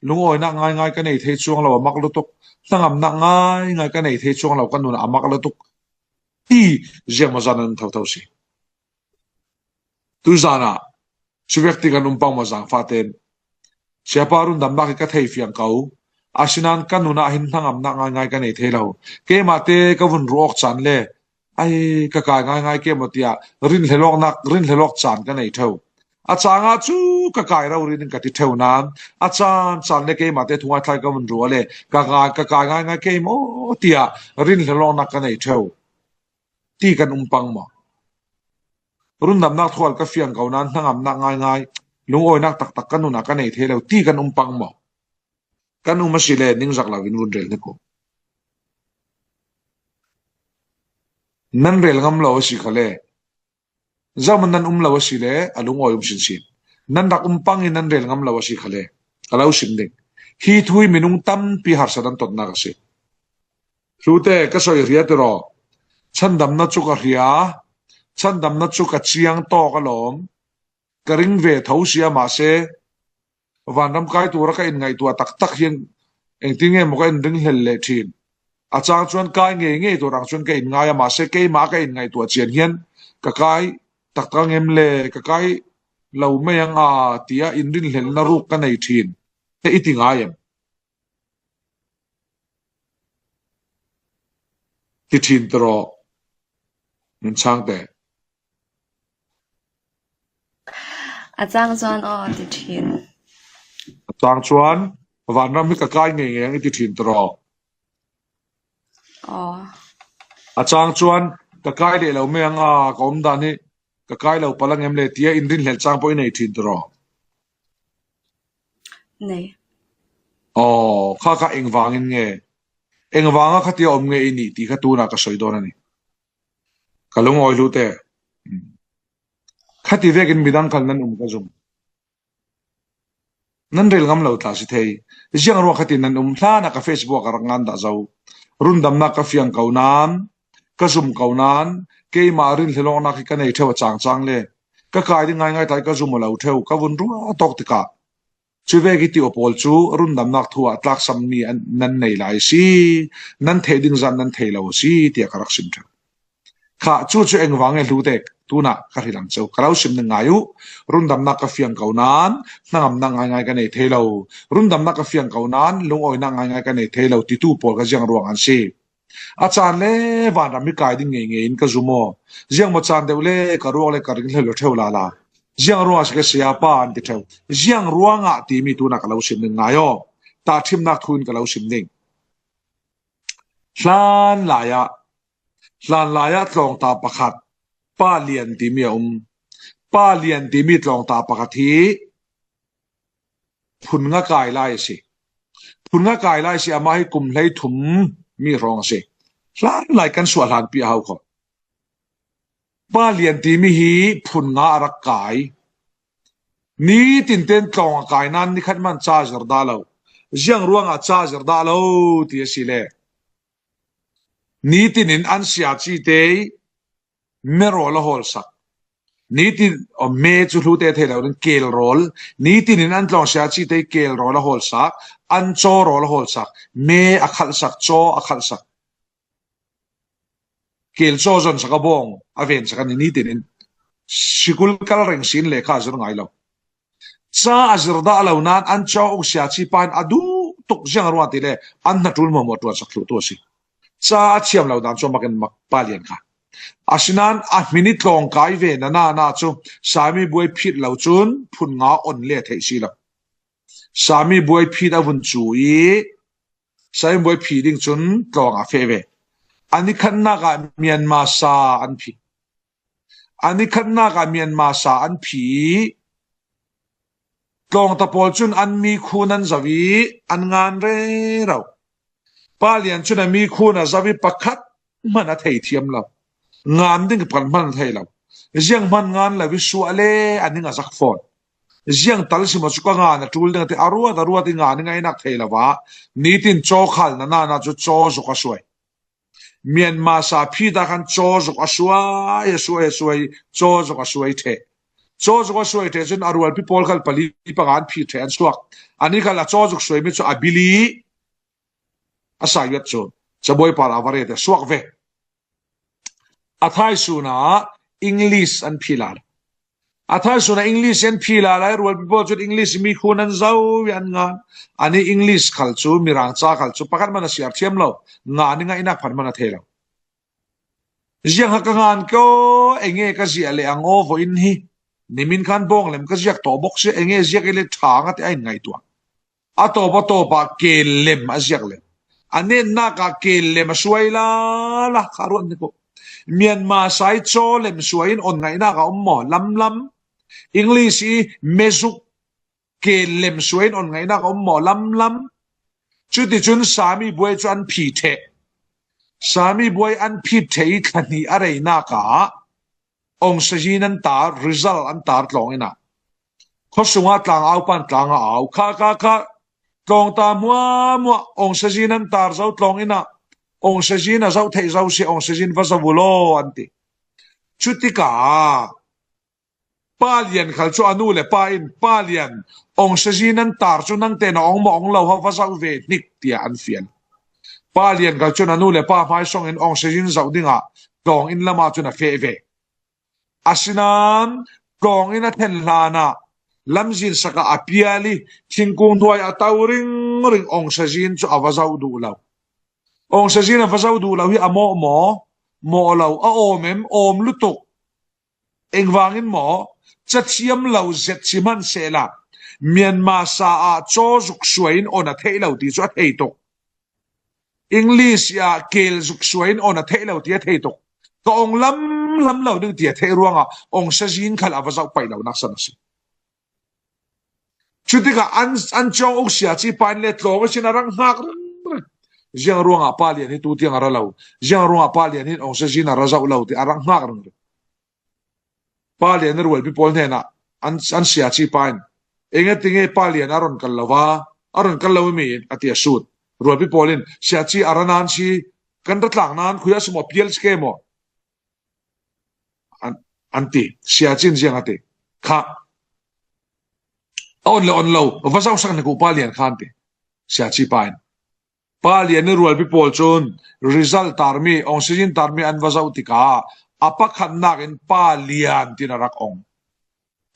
lungawinak ngaingai ka nei thei cuang lo, a mak lutuk. Hnangamnak ngaingai ka nei thei cuang lo, ka nun a mak lutuk. Ti ziangmawzan an thotho si. Tuizanah cuvek ti kan um pang maw, zangfah ten? Siapa, rundamnak hi ka thei fiang ko. Asinan ka nunah hin hnangamnak ngaingai ka nei thei lo. Keimahte ka vun ruh awk caan le, ai, ka kai ngaingai ke maw tiah rinhlelawknak, rinhlelawk caan ka nei ṭheu. A cangah cu ka kai rori ning ka ti ṭheu nan, a caan caan le keimahte thungaithlai ka vun ruh le ka kai, ka kai ngaingai ke maw tiah rinhlelawknak ka nei ṭheu. Ti kan um pang maw? Rundamnak thual ka fiang ko nan, hnangamnak ngaingai, lungawinak taktak ka nunah ka nei thei lo ti kan um pang maw? Kan um asile ningzak lo in vun rel hnik u. Nan rel ngam lo a si khale, zohman nan um lo a si le a lungawi um sinsin. Nan rak um pang in nan rel ngam lo a si khale, ka lo sim ding. Hi thu hi minung tampi harsa nan totnak a si. Hlute, ka soi hria tiraw. Chhandamna cu ka hria. Chhandamna cu ka ciang tawk a lawm. Ka ring ve tho si a, mahse, vanram kai tur a ka in ngaihtuah taktak hi, engtin nge maw ka in ring hlel leh ṭhin. A cang chuan kai ngei ngei tur ang chuan ka in ngai a, mahse, keimah ka in ngaihtuah chian hian ka kai taktak ngem le ka kai lo mai ang a tia in rinhlelna ruk ka nei ṭhin. He i ti ngai em? Ti ṭhin tiraw, min changte. A chang chuan aw ti ṭhin. A chang chuan vanram hi ka kai ngei ngei ang i ti ṭhin tiraw. Aw. A chang chuan ka kai leh lo mai ang a, ka awm dan hi ka kai lo palh ang em le tia in rinhlel chang pawh i nei ṭhin tiraw. Nei. Aw, kha kha engvangin nge? Engvanga khatia awm nge i nih ti kha tunah ka sawi dawn a ni. Ka lungawi hlute. Khati vekin midang khal nan um ka zum. Nan rel ngam lo tla si thei. Ziang ruang khatin nan um hlana ka Facebook a rak ngan dah zo. Rundamnak ka fiang ko nan, ka zum ko nan, keimah rinhlelawknak hi ka nei ṭheu a chang chang le. Ka kai ding ngaingai tai ka zum a lo ṭheu, ka vun ruah tawk tikah. Chuvek i ti aw pawl chu rundamnak thu ah tlaksam mi an, nan nei lai si, nan theih ding zan nan thei lo si, tiah ka rak sim ṭheu. Kha, chu chu engvang nge hlute, tunah ka hrilh ang cheu, ka lo sim ding ngai uh. Rundamnak ka fiang ko nan, hnangamnak ngaingai ka nei thei lo. Rundamnak ka fiang ko nan, lungawinak ngaingai ka nei thei lo, titu pawl kha ziang ruang an si? A chan le vanram hi kai ding ngei ngei in ka zum aw. Ziang maw chan deuh le ka ruak le ka ring hlel ṭheu lala. Ziang ruangah si ka sia pa an ti ṭheu. Ziang ruangah timi tunah ka lo sim ding ngai aw. Tahṭhimnak thu in ka lo sim ding. Hlan laiah, hlan laiah tlawngta pakhat, Pa Lian timi a um. Pa Lian timi tlawngta pakhat hi phun nga kai lai a si. Phun nga kai lai a si, amah hi kum hlei thum mi hrawng a si. Hlan lai kan suah hlanpi a hau khawh. Pa Lian timi hi phun nga a rak kai. Nitin ten tlawng a kai nan nikhat man cha zir dah lo. Ziang ruangah cha zir dah lo ti a si le. Nitin in an sia chi te me rawl a hawl sak. Nitin, aw, me chu hlute thei lo ding, kel rawl. Nitin in an tlawng sia chi te kel rawl a hawl sak, an chaw rawl a hawl sak, me a khalh sak, chaw a khalh sak. Kel chaw zawn sak a bawng a ven sak a ni, nitin in. Sikul kal reng sin lehkha a zir ngai lo. Cha a zir dah lo nan an chaw uk sia chi pa in a duh tuk, ziang ruang ti le an hna tul hmuahmuah ṭuan sak thluh tu a si. Cha a thiam lo dan chu a mak in mak Pa Lian kha. Asinan a hmin i tlawng kai ve na na na chu Sami buai phit lo chun phun nga on le theih si lo. Sami buai phit a vun chu i Sami buai phi ding chun tlawng a feh ve. A ni khatnak ah Myanmar sa an phi. A ni khatnak ah Myanmar sa an phi. Tlawngta pawl chun an mi khun an zo i an ngan rero. Pa Lian chun a mi khun a zo i pakhat hman a thei thiam lo. Ngan ding pakhat hman a thei lo. Ziang hman ngan lo i suah le a ning a zak fawn. Ziang tal si maw chu ka ngan a tul ding a ti, a ruat a ruat i ngan i ngaihnak thei lo va. Nitin chaw khalhna na na chu chaw zuk a suai. Myanmar sa phit ah khan chaw zuk a suai, a suai, a suai, chaw zuk a suai ṭheh. Chaw zuk a suai ṭheh chun a rualpi pawl khal pali panga an phit ṭheh an suak. A ni khal a chaw zuk suai mi chu a bili a sa yuat chu. Chabuai par a va ret a suak ve. A thaisun ah English an phih lai lo. A thaisun a English an phi la lai rualpi pawl cun English mi khun an zo i an ngan. Ani English khal cu mirang ca khal cu pakhat man a siar thiam lo. Nga ni ngaihnak phan man a thei lo. Ziang ha ka ngan ko, enge ka ziah le ang aw vaw in hi. Nimin khan bawng lem ka ziak tawh bawk si, enge ziak i le ṭha nga te a in ngaihtuah. A tawp a tawp ah kel lem a ziak lem. A netnak ah kel lem a suai la la kha ruat ni ko. Myanmar sai caw lem suai in on ngaihnak a um maw? Lamlam. English i mezuk kel lem suai in on ngaihnak a um maw? Lamlam. Cuticun Sami buai cu an phi theh. Sami buai an phi theh i thla hnih a reinak ah Aung San Suu Kyi an tar, result an tar tlawng ina. Khuasung ah tlang au pan tlang a au. Kha, kha, kha. Tlawng ta hmuahmuah Aung San Suu Kyi an tar zo tlawng ina. Aung San Suu Kyi a zoh theih zo si, Aung San Suu Kyi va zoh u law an ti. Cutikah Pa Lian khal cu a nu le pa in, Pa Lian, Aung San Suu Kyi an tar cu nang te na ong maw ong lo ha va zoh ve hnik, tiah an fian. Pa Lian khal cun a nu le pa hmai song in Aung San Suu Kyi zoh dingah tlawng inn lamah cun a feh ve. Asinain tlawng inn a then hlan ah lamzin sak ah a pial i thingkung hnuai a to ringring Aung San Suu Kyi cu a va zoh duh lo. Aung San Suu Kyi a va zoh duh lo hi a mawh maw? Mawh lo. A awm em? Awm lutuk. Engvangin maw? Cathiam lo zet si hman sehla Myanmar sa ah caw zuk suai in on a theih lo ti cu a thei tuk. English ah kel zuk suai in on a theih lo ti a thei tuk. Ka ong lam lam lo ding ti a theih ruangah Aung San Suu Kyi khal a va zoh paih lo nak san a si. Cutikah an, an cawng uk sia ci pa in le tlawng a sin a rang hngak ringring. Ziang ruangah Pa Lian hi tu tiang a ra lo. Ziang ruangah Pa Lian hin Aung San Suu Kyi a ra zoh lo ti a rang hngak ringring. Pa Lian a rualpi pawl hnenah an, an sia ci pa in, enge tinge Pa Lian a ron kal lo va, a ron kal lo mi a ti a sut. Rualpi pawl in, sia ci a ra nan si, kan ra tlang nan khui a si maw, pial si ke maw? An, an ti, sia cin ziang a ti. Kha. A on le on lo, va zohsak ni ku Pa Lian khan ti. Sia ci pa in. Pa Lian i rualpi pawl cun result tarmi, Aung San Suu Kyi tarmi an va zoh tikah a pakhatnak in Pa Lian tin a rak ong.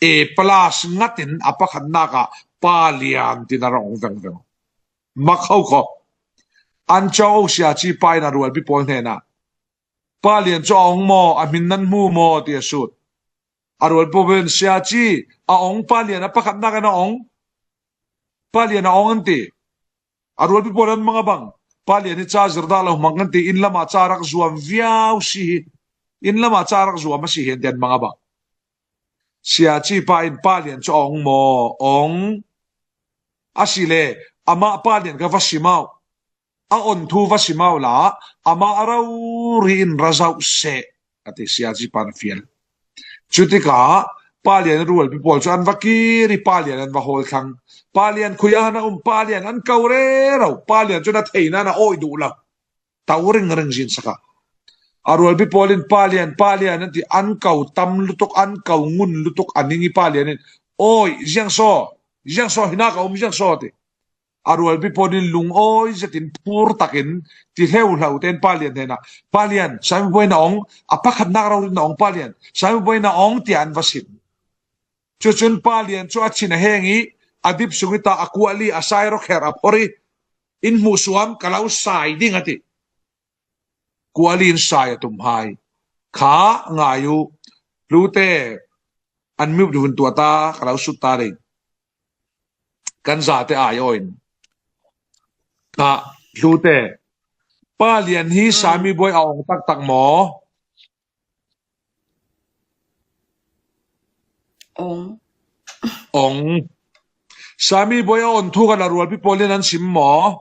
A plus ngat in a pakhatnak ah Pa Lian tin a rak ong vengveng. Mak ho kho. An cawng sia ci pa in a rualpi pawl hnenah, Pa Lian cu a ong maw, a hmin nan hmu maw, ti a sut. A rualpi pawl in sia ci a ong, Pa Lian a pakhatnak in a ong. Pa Lian a ong an ti. A rualpi pawl an mang a bang. Pa Lian hi ca zir dah lo hmang kan ti, inn lamah ca rak zuam viau si hi. Inn lamah ca rak zuam a si hi an ti an mang a bang. Sia ci pa in Pa Lian cu a ong maw? Ong. A si le, amah Pa Lian ka va sim au. A on thu va sim au la, amah a rori in ra zoh seh, a ti sia ci pa na fial. Cutikah Pa Lian rualpi pawl cu an va kir i Pa Lian an va hawl thlang. Pa Lian khui ah na um, Pa Lian an ko rero, Pa Lian cu na thei nan a awih duh lo. To ringring zin sak a. A rualpi pawl in Pa Lian, Pa Lian an ti, an ko tam lutuk, an ko ngun lutuk, a ning i Pa Lian in, awi, ziang saw, ziang saw, hinak a um ziang saw ti. A rualpi pawl in lungawi zetin phur takin ti hleuhlauh tein Pa Lian hnenah, Pa Lian, Sami buai na ong, a pakhatnak rori na ong Pa Lian, Sami buai na ong tiah an va sim. Cucun Pa Lian cu a chin a heng i a dip sung i ta a kuali a sai rawkher a phor i in hmuhsuam ka lo sai ding a ti. Kuali in sai a tum hai. Kha ngai uh. Hlute an miup duvun tuah ta ka lo sut ta ding. Kan zate ai aw in. Kha hlute. Pa Lian hi Sami buai a ong taktak maw? Ong. Ong. Sami buai a on thu khan a rualpi pawl in an sim maw?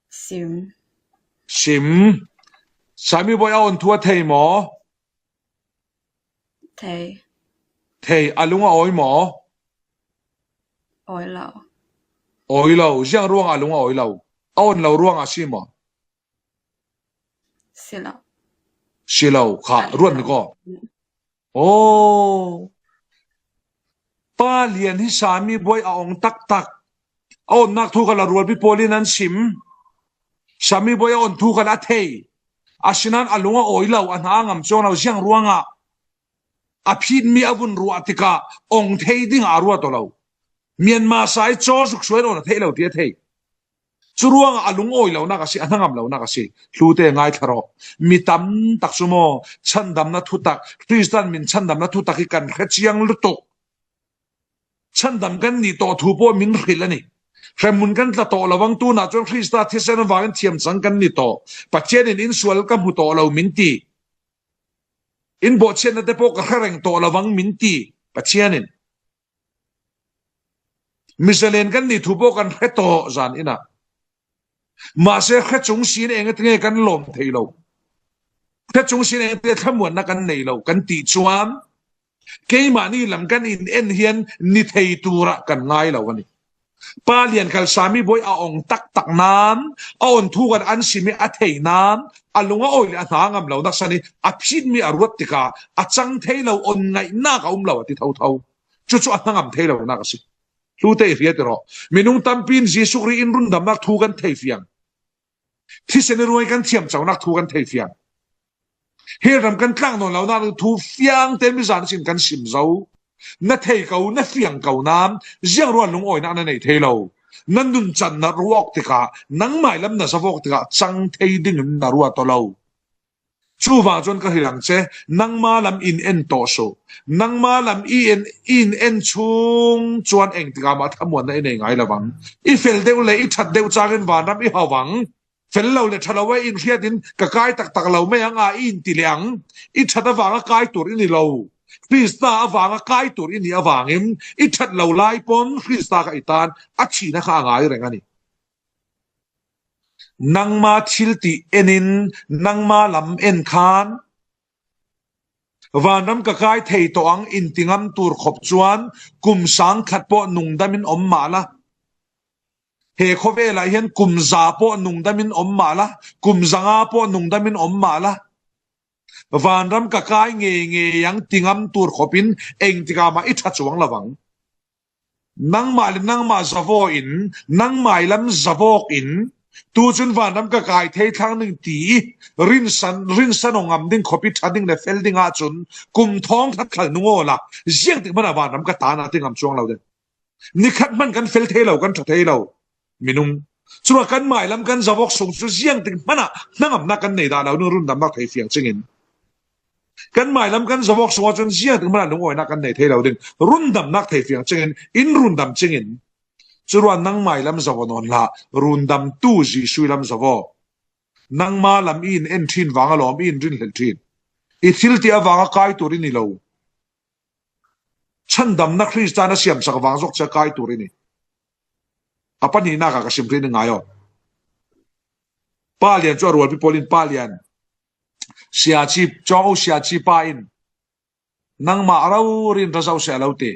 Sim. Sim. Sami buai a on thu a thei maw? Thei. Thei. A lung a awi maw? Awi lo. Awi lo. Ziang ruang a lung a awi lo? A on lo ruang a si maw? Si lo. Si lo kha ruat ni ko. Oh. Pa Lian hi Sami buai a ong taktak. A onnak thu khan a rualpi pawl in an sim. Sami buai a on thu khan a thei. Asinain a lung a awi lo, a hna a ngam cuang lo, ziang ruangah. a phit mi a vun ruah tikah ong thei dingah a ruat aw lo. Myanmar sa i caw zuk suai lo na theih lo ti a thei. Cu ruangah a lungawi lonak a si, a hnangam lonak a si. Hlute ngaithla rawh. Mi tam tak cu maw, chhandamna thutak, Khristan min chhandamna thutak hi kan hre ciang lutuk. Chhandam kan nih tawh thu pawh min hrilh a ni. Hremhmun kan tla tawh lo vang tunah cun Khrista thisen vangin thiam cang kan ni tawh. Pathian in in sual ka hmu tawh lo min ti. In bawhchiatna te pawh ka hre reng tawh lo vang min ti. Pathian in. Mizalen kan nih thu pawh kan hre tawh zan inah. Mahse, hre cung sin eng nge kan lawm thei lo. Hre cung sin eng nge thlamuanna kan nei lo, kan tih cuan. Keimah nih lam kan in en hian ni thei turah kan ngai lo a ni. Pa Lian khal Sami Bawi a ong taktak nan, a on thu kan an simi a thei nan, a lung a awi le a hna ngam lo naksan i a phit mi a ruat tikah a cang thei lo on ngaihnak a um lo a ti thotho. Cucu a hnangam thei lonak a si. Hlute i hriat i rawh. Minung tampi in Jesuh Khrih in rundamnak thu kan thei fiang. Thisen i ruai kan thiam conak thu kan thei fiang. Hi ram kan tlang nawn lonak thu fiang te mizan sin kan sim zo. Na thei ko, na fiang ko nan, ziang rual lungawinak na nei thei lo. Na nuncan na ruak tikah, nangmai lam na zavawk tikah, cang thei dingin na ruat aw lo. Cuvang cun ka hrilang che, nangma lam in en tawh su. Nangma lam i en, in en chung cuan eng tikah mah thamuanna i nei ngai lo vang. I fel deuh le i ṭhat deuh cangin vanram i hau vang. Fel lo le ṭha lo a in hriatin ka kai taktak lo mei ang a i in ti le ang. I ṭhat avanga kai tur i ni lo. Krista avanga kai tur i ni avangin i ṭhat lo lai pon Krista kha i tan a thina kha a ngai reng a ni. Nangma thil ti enin nangma lam en khan vanram ka kai thei tawh ang in ti ngam tur khop cuan kum sang khat pawh nungdamin om mah la. He khawvelah hian kum za pawh nungdamin om mah la, kum zanga pawh nungdamin om mah la. Vanram ka kai ngei ngei ang ti ngam tur khopin eng tikah mah i ṭha chuang lo vang. Nangmah le nangmah zavaw in, nangmai lam zavawk in, tu cun vanram ka kai thei thlang ding ti i rinsan, rinsan aw ngam ding khawpi ṭha ding le fel ding ahcun kum thawng khat khal nung awla ziang tik hmanah vanram ka tan a ti ngam chuang lo ding. Nikhat hman kan fel thei lo, kan ṭha thei lo. Minung. Curuah kan mailam kan zavawk sung cu ziangtik hmanah hnangamnak kan nei dah lo ding, rundamnak thei fiang cingin. Kan mailam kan zavawk sungah cun ziangtik hmanah lungawinak kan nei thei lo ding, rundamnak thei fiang cingin, in rundam cingin. Curuah nang mailam zavaw nawn hlah, rundamtu Jesuh lam zavaw. Nangma lam i in en ṭhin vang alawm, i in rinhlel ṭhin. I thil ti avanga kai tur i ni lo. Chhandamna Krista na siamsak vang zok cia kai tur i ni. A pahnihnak ah ka sim ṭhin i ngai aw. Pa Lian cu a rualpi pawl in Pa Lian, Siaci, Cawng U Siaci pa in, nangmah rori in ra zoh seh a lo ti.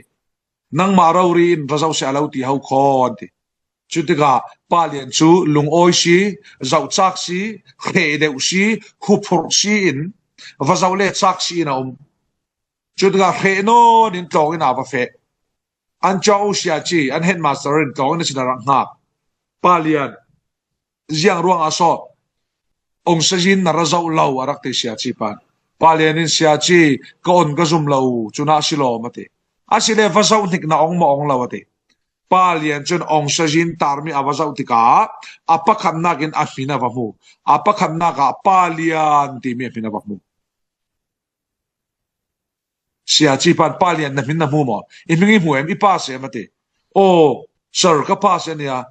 Nangmah rori in ra zoh seh a lo ti ho khaw an ti. Cutikah Pa Lian cu lungawi si, zohcak si, hreh deuh si, huphurh si in, va zoh le cak si in a um. Cutikah hreh nawn in tlawng in a va feh. An Cawng U Siaci, an headmaster in tlawng in a sin a rak hngak. Pa Lian, ziang ruangah saw ong sazin na ra zoh lo a rak ti Siaci pan. Pa Lian in Siaci ka on ka zum lo, cun a si lawm a ti. A si le va zoh hnik na ong maw ong lo a ti. Pa Lian cun ong sazin tarmi a va zoh tikah a pakhatnak in a hmin a va hmu. A pakhatnak ah Pa Lian timi a hmin a va hmu. Siaci pan, Pa Lian na hmin na hmu maw? I hming i hmu em? I pass em a ti. Aw, sir, ka pass a nia.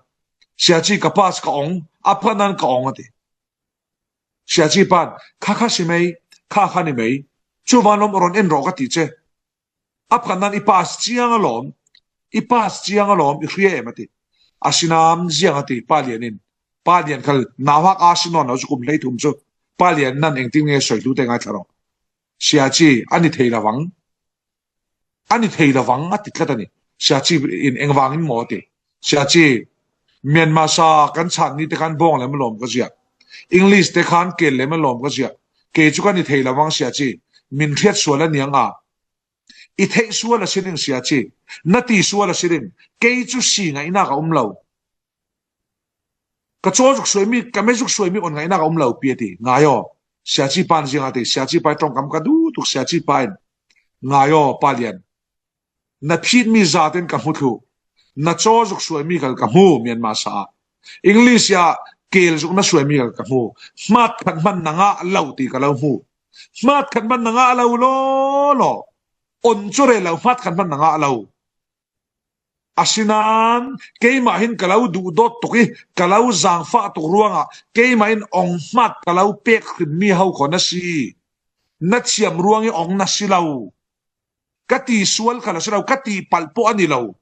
Siaci, ka pass, ka ong. A pakhatnak in ka ong a ti. Siaci pan, kha kha si mei, kha kha ni mei. Cu vanlawm ron en rawh ka ti che. A pakhatnak in i pass ciang alawm, i pass ciang alawm, i hria em a ti. A sinam ziang a ti, Pa Lian in. Pa Lian khal nauhak a si nawn lo cu kum hleithum cu. Pa Lian nan engtin nge soi hlute ngai thla rawh. Siaci, a ni thei lo vang. A ni thei lo vang a ti tlat a ni. Siaci in engvangin maw a ti. Siaci, Myanmar sa kan chan ni te khan bawng lem lawm ka zia. English te khan kel lem lawm ka zia. Kei cu ka ni thei lo vang Siaci. Min hriat sual a niang a. I theih sual a si ding Siaci. Na ti sual a si ding. Kei cu si ngaihnak a um lo. Ka caw zuk suaimi, ka me zuk suaimi on ngaihnak a um lo pi a ti. Ngai aw. Siaci pan ziang a ti. Siaci pa i ṭongkam ka duh tuk Siaci pa in. Ngai aw, Pa Lian. Na phit mi zaten ka hmu thluh. Na caw zuk suai mi khal ka hmu, Myanmar sa ah. English ah kel zuk na suai mi khal ka hmu. Hmat khat hman na ngah lo ti ka lo hmu. Hmat khat hman na ngah lo law law. On cu rel lo, hmat khat hman na ngah lo. Asinan keimah hin ka lo duhdawt tuk i, ka lo zaangfah tuk ruangah keimah in ong hmat ka lo pek hrimmi ho khaw na si. Na thiam ruang i ong na si lo. Ka ti sual khal a si lo, ka ti palh pawh a ni lo.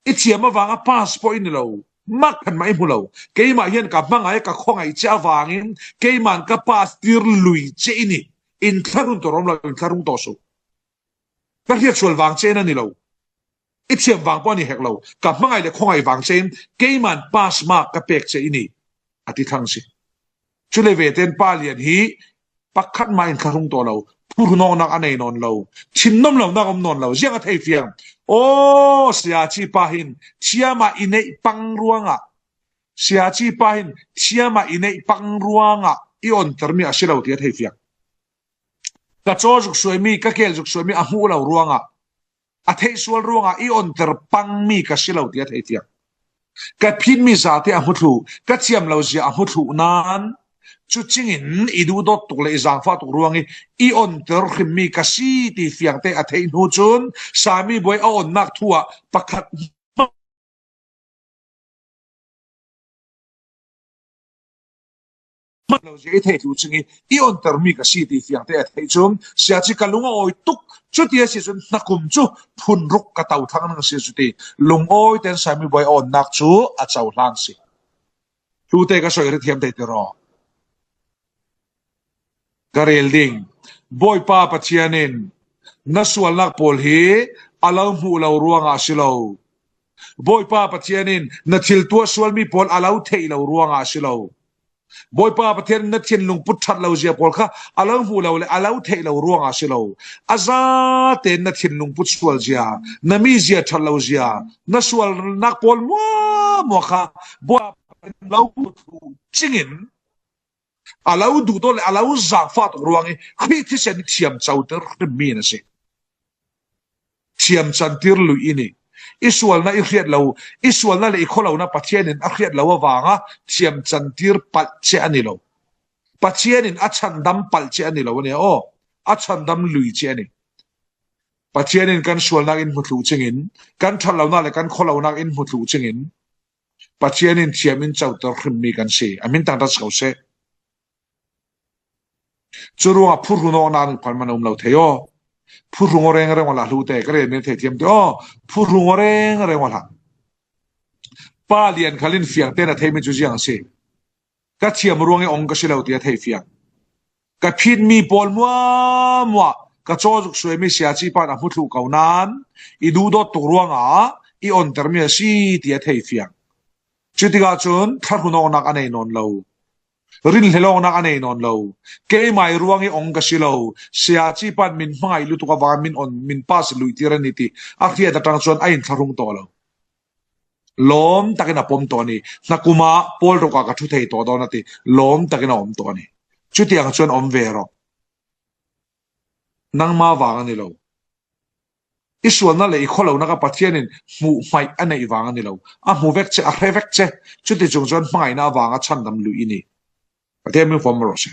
I thiam avang a pass pawh i ni lo. Mak khan mah i hmu lo. Keimah hian ka hmangai, ka khawngaih che avangin keiman ka pass tir lui che i ni. Inthlahrung tawh rawm lo, inthlahrung tawh suh. Ka hriat sual vang che na ni lo. I thiam vang pawh a ni hek lo. Ka hmangai le khawngaih vang che in keiman pass mark ka pek che i ni, a ti thlang si. Cule veten Pa Lian hi pakhat mah inthlahrung tawh lo, phurhunawknak a nei nawn lo, thinnom lonak a um nawn lo, ziang a thei fiang. Aw, Siaci pa hin thiam a i neih pang ruangah, Siaci pa hin thiam a i neih pang ruangah i onter mi a si lo ti a thei fiang. Ka caw zuk suai mi, ka kel zuk suai mi a hmuh lo ruangah, a theih sual ruangah i onter pang mi ka si lo ti a thei fiang. Ka phit mi zate a hmu thluh, ka thiam lo zia a hmu thluh nan, cu cingin i duhdawt tuk le i zaangfah tuk ruang i i onter hrim mi ka si ti fiangte a theih hnu cun Sami Buai a onnak thu ah pakhat hmanh lo zia i theih thluh cing i i onter mi ka si ti fiangte a theih cun Siaci ka lung a awi tuk. Cuti a si cun hnakum cu phunruk ka to thlang nang si cuti. Lungawi ten Sami Buai a onnak cu a cohlan si. Hlute ka sawi rithiam thei ti raw. Ka rel ding. Bawipa Pathian in na sualnak pawl hi a lo hmuh lo ruangah a si lo. Bawipa Pathian in na thil tuah sual mi pawl a lo theih lo ruangah a si lo. Bawipa Pathian in na thinlung put ṭhat lo zia pawl kha a lo hmuh lo le a lo theih lo ruangah a si lo. A zate na thinlung put sual zia, na mi zia ṭhat lo zia, na sualnak pawl muamua kha Bawipa Pathian lo hmuh thluh cingin a lo duhdawt le a lo zaangfah tuk ruangin Khrih thisen i thiam coter hrimmi na si. Thiam cantir lui i ni. I sualna i hriat lo, i sualna le i khawlona Pathian in a hriat lo avanga thiam cantir palh che a ni lo. Pathian in a chhandam palh che a ni lo a nia aw. A chhandam lui che a ni. Pathian in kan sualnak in hmu thluh cingin, kan ṭhatlonak le kan khawlonak in hmu thluh cingin, Pathian in thiam in coter hrimmi kan si. A min tangtat si ko seh. Curuangah phurhunawknak ning phan man a um lo thei aw. Phurhung aw rengreng aw hlah, hlute, ka rel min thei thiam ti aw. Phurhung aw rengreng aw hlah. Pa Lian khal in fiangte na theih mi cu ziang a si. Ka thiam ruangin ong ka si lo ti a thei fiang. Ka phit mi pawl muamua, ka caw zuk suai mi Siaci pan a hmu thluh ko nan, i duhdawt tuk ruangah i onter mi a si ti a thei fiang. Cutikah cun thlahrunawknak a nei nawn lo. Rinhlelawknak a nei nawn lo. Keimai ruangin ong ka si lo. Siaci pan min hmangaih lutuk avangin min on, min pass luihtir a ni ti a hriat aṭang chuan a inthlahrung tawh lo. Lawm takin a pom tawh a ni. Hnakum ah pawl ruk ah ka thu thei tawh dawn a ti. Lawm takin a awm tawh a ni. Chutiang chuan awm ve rawh. Nangma vang a ni lo. I sualna le i khawlona kha Pathian in hmuh hmaih a neih vang a ni lo. A hmu vek che, a hre vek che. Chuti chung chuan hmangaihna avanga chhandam luih i ni. Pathian min fawm rawh se.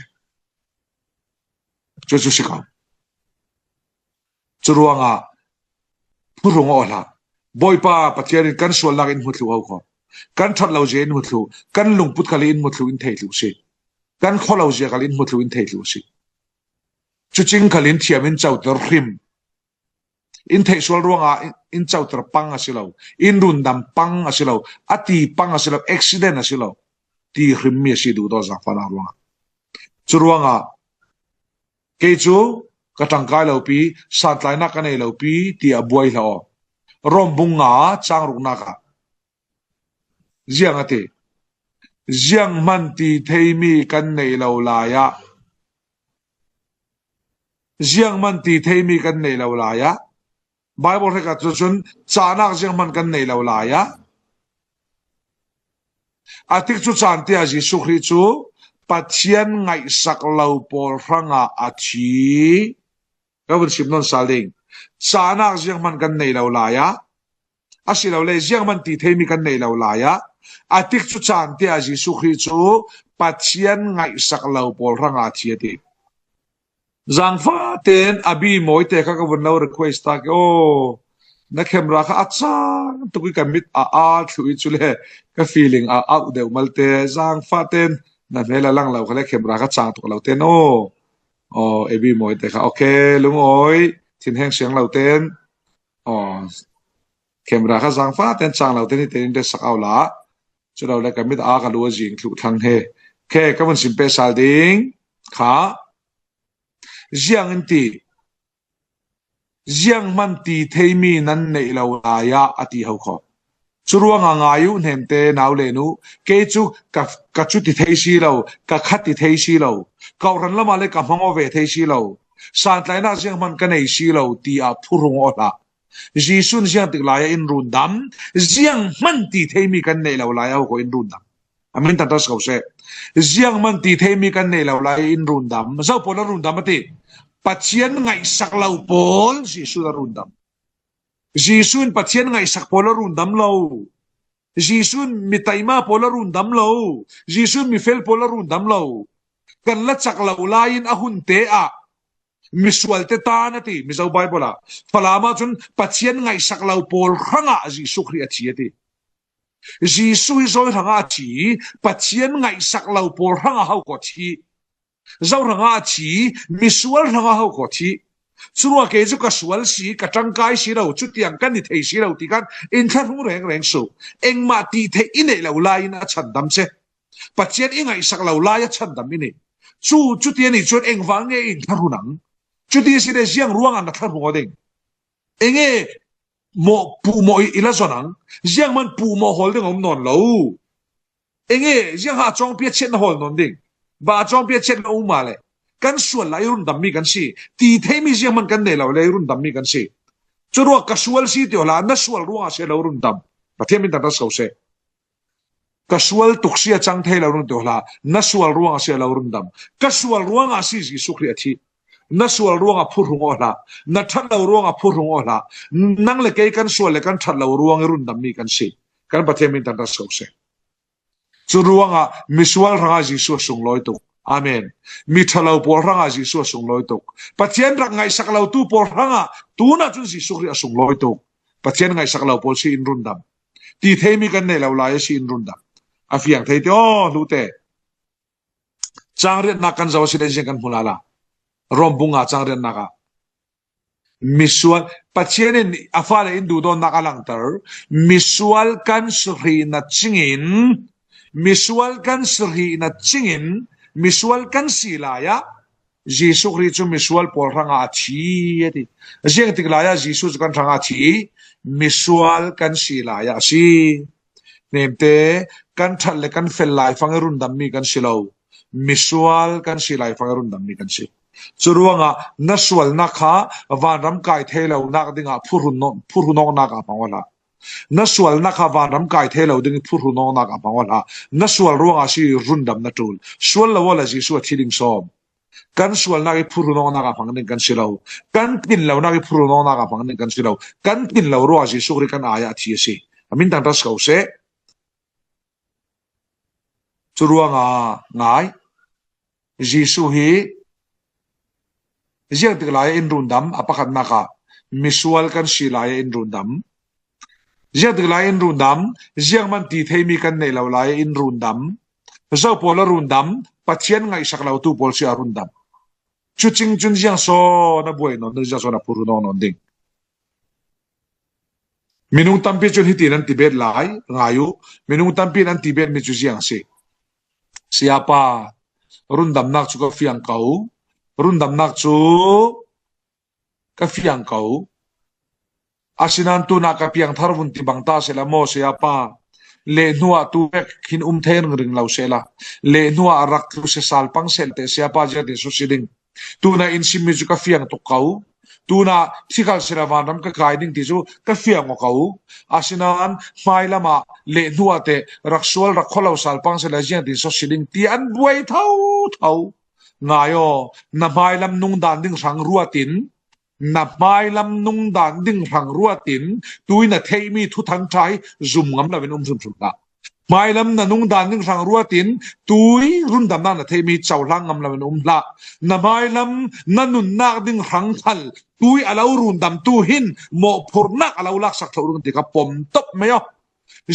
Chu chu si kha. Churuangah phurhung aw hlah. Bawipa Pathian in kan sualnak in hmu thluh ho khaw. Kan ṭhat lo zia in hmu thluh. Kan lungput khal in hmu thluh, in thei thluh si. Kan khawlo zia khal in hmu thluh, in thei thluh si. Cucing khal in thiam in coter hrim. In theih sual ruangah in, in coter pang a si lo. In rundam pang a si lo. A ti pang a si lo. Accident a si lo. Ti hrim mi a si duhdawt zaangfahnak ruangah. Churuangah kei cu ka ṭangkai lo pi, santlainak ka nei lo pi, ti a buai hlah aw. Rom bung nga chang ruknak ah ziang a ti. Zianghman ti thei mi kan neih lo lai ah, zianghman ti thei mi kan neih lo lai ah, Bible hrekah chu cun cahnak zianghman kan neih lo lai ah, a tikcu caan tiah Jesuh Khrih cu Pathian ngaihsak lo pawl hrangah a thi. Ka vun sim nawn sal ding. Cahnak zianghman kan neih lo lai ah, a si lo le, zianghman ti theimi kan neih lo lai ah, a tik cu caan tiah Jesuh Khrih cu Pathian ngaihsak lo pawl hrangah a thi a ti. Zangfah tein a bi mawi te kha ka vun lo request ta ke aw, na camera kha a cang tuk i ka mit a a thluh i cu le ka feeling a auh deuh malte, zangfah tein na hmel a lang lo kha le camera kha cang tuk lo tein aw. Aw, a bi mawi te kha, okay, lungawi, thinheng siang lo tein. Aw, camera kha zangfah tein cang lo tein hi tein in resak au la. Cu lo le ka mit a ka lu a zing thluh thlang he. Okay, ka vun sim peh sal ding kha, ziang in ti, zianghman ti theimi nan neih lo lai ah a ti ho kho. Cu ruangah ngai uh hnemte, nau le nu, kei cu ka, ka cu ti thei si lo, ka khat ti thei si lo, kawhhran lamah le ka hmang aw ve thei si lo, santlaihnak zianghman ka nei si lo, tiah phurung aw hlah. Jesuh in ziangtik lai ah in rundam, zianghman ti theimi kan neih lo lai ah ho kho in rundam. A min tangtar si ko seh. Zianghman ti theimi kan neih lo lai in rundam. Zo pawl a rundam a ti. Pathian ngaihsak lo pawl Jesuh a rundam. Jesuh in Pathian ngaihsak pawl a rundam lo. Jesuh in mi taima pawl a rundam lo. Jesuh in mi fel pawl a rundam lo. Kan lacak lo lai in a hun te ah misual te tan a ti, Mizo Bible ah. Falam ah cun Pathian ngaihsak lo pawl hrangah Jesuh Khrih a thi a ti. Jesuh hi zo hrangah a thi, Pathian ngaihsak lo pawl hrangah ho kho a thi. Zo hrangah a thi, misual hrangah ho kho a thi. Curuangah kei cu ka sual si, ka ṭangkai si lo, cutiang kan i thei si lo ti khan in thlahrung rengreng su. Engmah ti theih i neih lo lai in a chan dam seh. Pathian i ngaihsak lo lai a chan dam i neih. Cu, cuti a nih cun engvang nge in thlahrung ang? Cuti si le ziang ruangah na thlahrung aw ding? Enge mawh, puhmawh i, i la zon ang? Zianghman puhmawh hawl ding a um nawn lo. Enge ziang ha cawngpiat chiat na hawl nawn ding? Ba cawngpiat chiat na um ah le kan sual lai i rundammi kan si. Ti theimi zianghman kan nei lo le i rundammi kan si. Curuangah ka sual si ti aw hlah, na sual ruangah si lo rundam. Pathian min tangtar si ko seh. Ka sual tuk si a cang thei lo rung ti aw hlah, na sual ruangah si a lo rundam. Ka sual ruangah si Jesuh Khrih a thi. Na sual ruangah phurung aw hlah. Na ṭhat lo ruangah phurung aw hlah. Nang le kei kan sual le kan ṭhat lo ruang i rundammi kan si. Kan Pathian min tangtar si ko seh. Cu ruangah misual hrangah Jesuh a sunglawi tuk. Amen. Mi ṭhalo pawl hrangah Jesuh a sunglawi tuk. Pathian rak ngaihsak lotu pawl hrangah tunah cun Jesuh Khrih a sunglawi tuk. Pathian ngaihsak lo pawl si in rundam. Ti theimi kan nei lo lai a si in rundam. A fiang thei ti aw, hlute. Cang riatnak kan zoh a si le ziang kan hmu lala. Rom bung nga cang riatnak ah misual, Pathian in a fale in duhdawtnak a langter. Misual kan si hrih na cingin, misual kan si hrih na cingin, misual kan si lai ah Jesuh Khrih cu misual pawl hrangah a thi a ti. Ziangtik lai ah Jesuh cu kan hrangah a thi, misual kan si lai ah a si. Hnemte, kan ṭhat le kan fel laifang i rundammi kan si lo. Misual kan si laifang i rundammi kan si. Cu ruangah na sualnak kha vanram kai thei lonak dingah phurhun nawn, phurhun awknak ah hmang aw hlah. Na sualnak kha vanram kai thei lo ding i phurhun awknak ah hmang aw hlah. Na sual ruangah si rundam na ṭul. Sual lo awla Jesuh a thi ding sawm. Kan sualnak i phurhun awknak ah hmang ding kan si lo. Kan thin lonak i phurhun awknak ah hmang ding kan si lo. Kan thin lo ruangah Jesuh Khrih kan ai ah a thi a si. A min tangtar si ko seh. Cu ruangah ngai. Jesuh hi ziangtik lai ah in rundam, a pakhatnak ah misual kan si lai ah in rundam. Ziangtik lai ah in rundam, zianghman ti theimi kan nei lo lai ah in rundam. Zo pawl a rundam, Pathian ngaihsak lotu pawl si a rundam. Cu cing cun ziang sawn a buai nawn ding, ziang sawn a phurhun awk nawn ding. Minung tampi cun hiti nan ti bet lai, ngai uh. Minung tampi nan ti betmi cu ziang a si? Sayapa, rundamnak cu ka fiang ko. Rundamnak cu ka fiang ko. Asinain tunah ka piangthar vun ti bang ta sehla maw, Sayapa. Leh hnuah tu vek hin um thei ringring lo sehla, leh hnuah a rak tlu sesal pang sehla teh, Sayapa, ziatin sawh si ding. Tunah in simmi cu ka fiang tuk ko. Tunah thikhal sehla vanram ka kai ding ti cu ka fiang aw ko. Asinain hmailam ah leh hnuah teh rak sual rak khualo sal pang sehla ziangtin sawh si ding ti an buai thotho. Ngai aw, na hmailam nung dan ding hrang ruat in na hmailam nungdan ding hrang ruatin tui na theih mi thuthang ṭha hi zum ngam loin um hrimhrim hlah. Hmailam na nungdan ding hrang ruatin tui rundamnak na theih mi cohlang ngam loin um hlah. Na hmailam na nunnak ding hrang khal tui a lo rundamtu hin mawhphurhnak a lo laksak thlo ding ti kha pom top mai aw.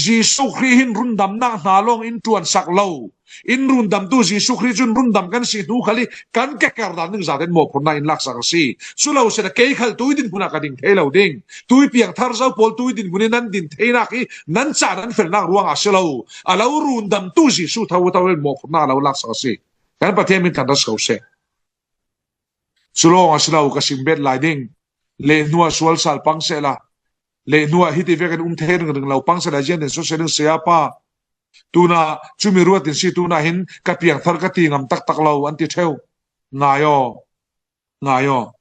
Jesuh Khrih hin rundamnak hna lawng in ṭuansak lo. In rundamtu Jesuh Khrih cun rundam kan si hnu khal hi kan keker dan ding zaten mawhphurhnak in laksak a si. Cu lo sila kei khal tui dinhmun ah ka ding thei lo ding. Tui piangthar zo pawl tui dinhmun in nan din theinak hi nan ca nan felnak ruangah a si lo. A lo rundamtu Jesuh tho tho in mawhphurhnak a lo laksak a si. Kan Pathian min thangṭhat si ko seh. Cu lawng a si lo ka sim bet lai ding. Leh hnuah sual sal pang sehla, leh hnuah hiti vekin um thei ringring lo pang sehla, ziangtin sual seh ding, sayapa. Tuna cumi ruatin si, tuna hin ka piangthar ka ti ngam taktak lo an ti ṭheu. Ngai aw, ngai aw.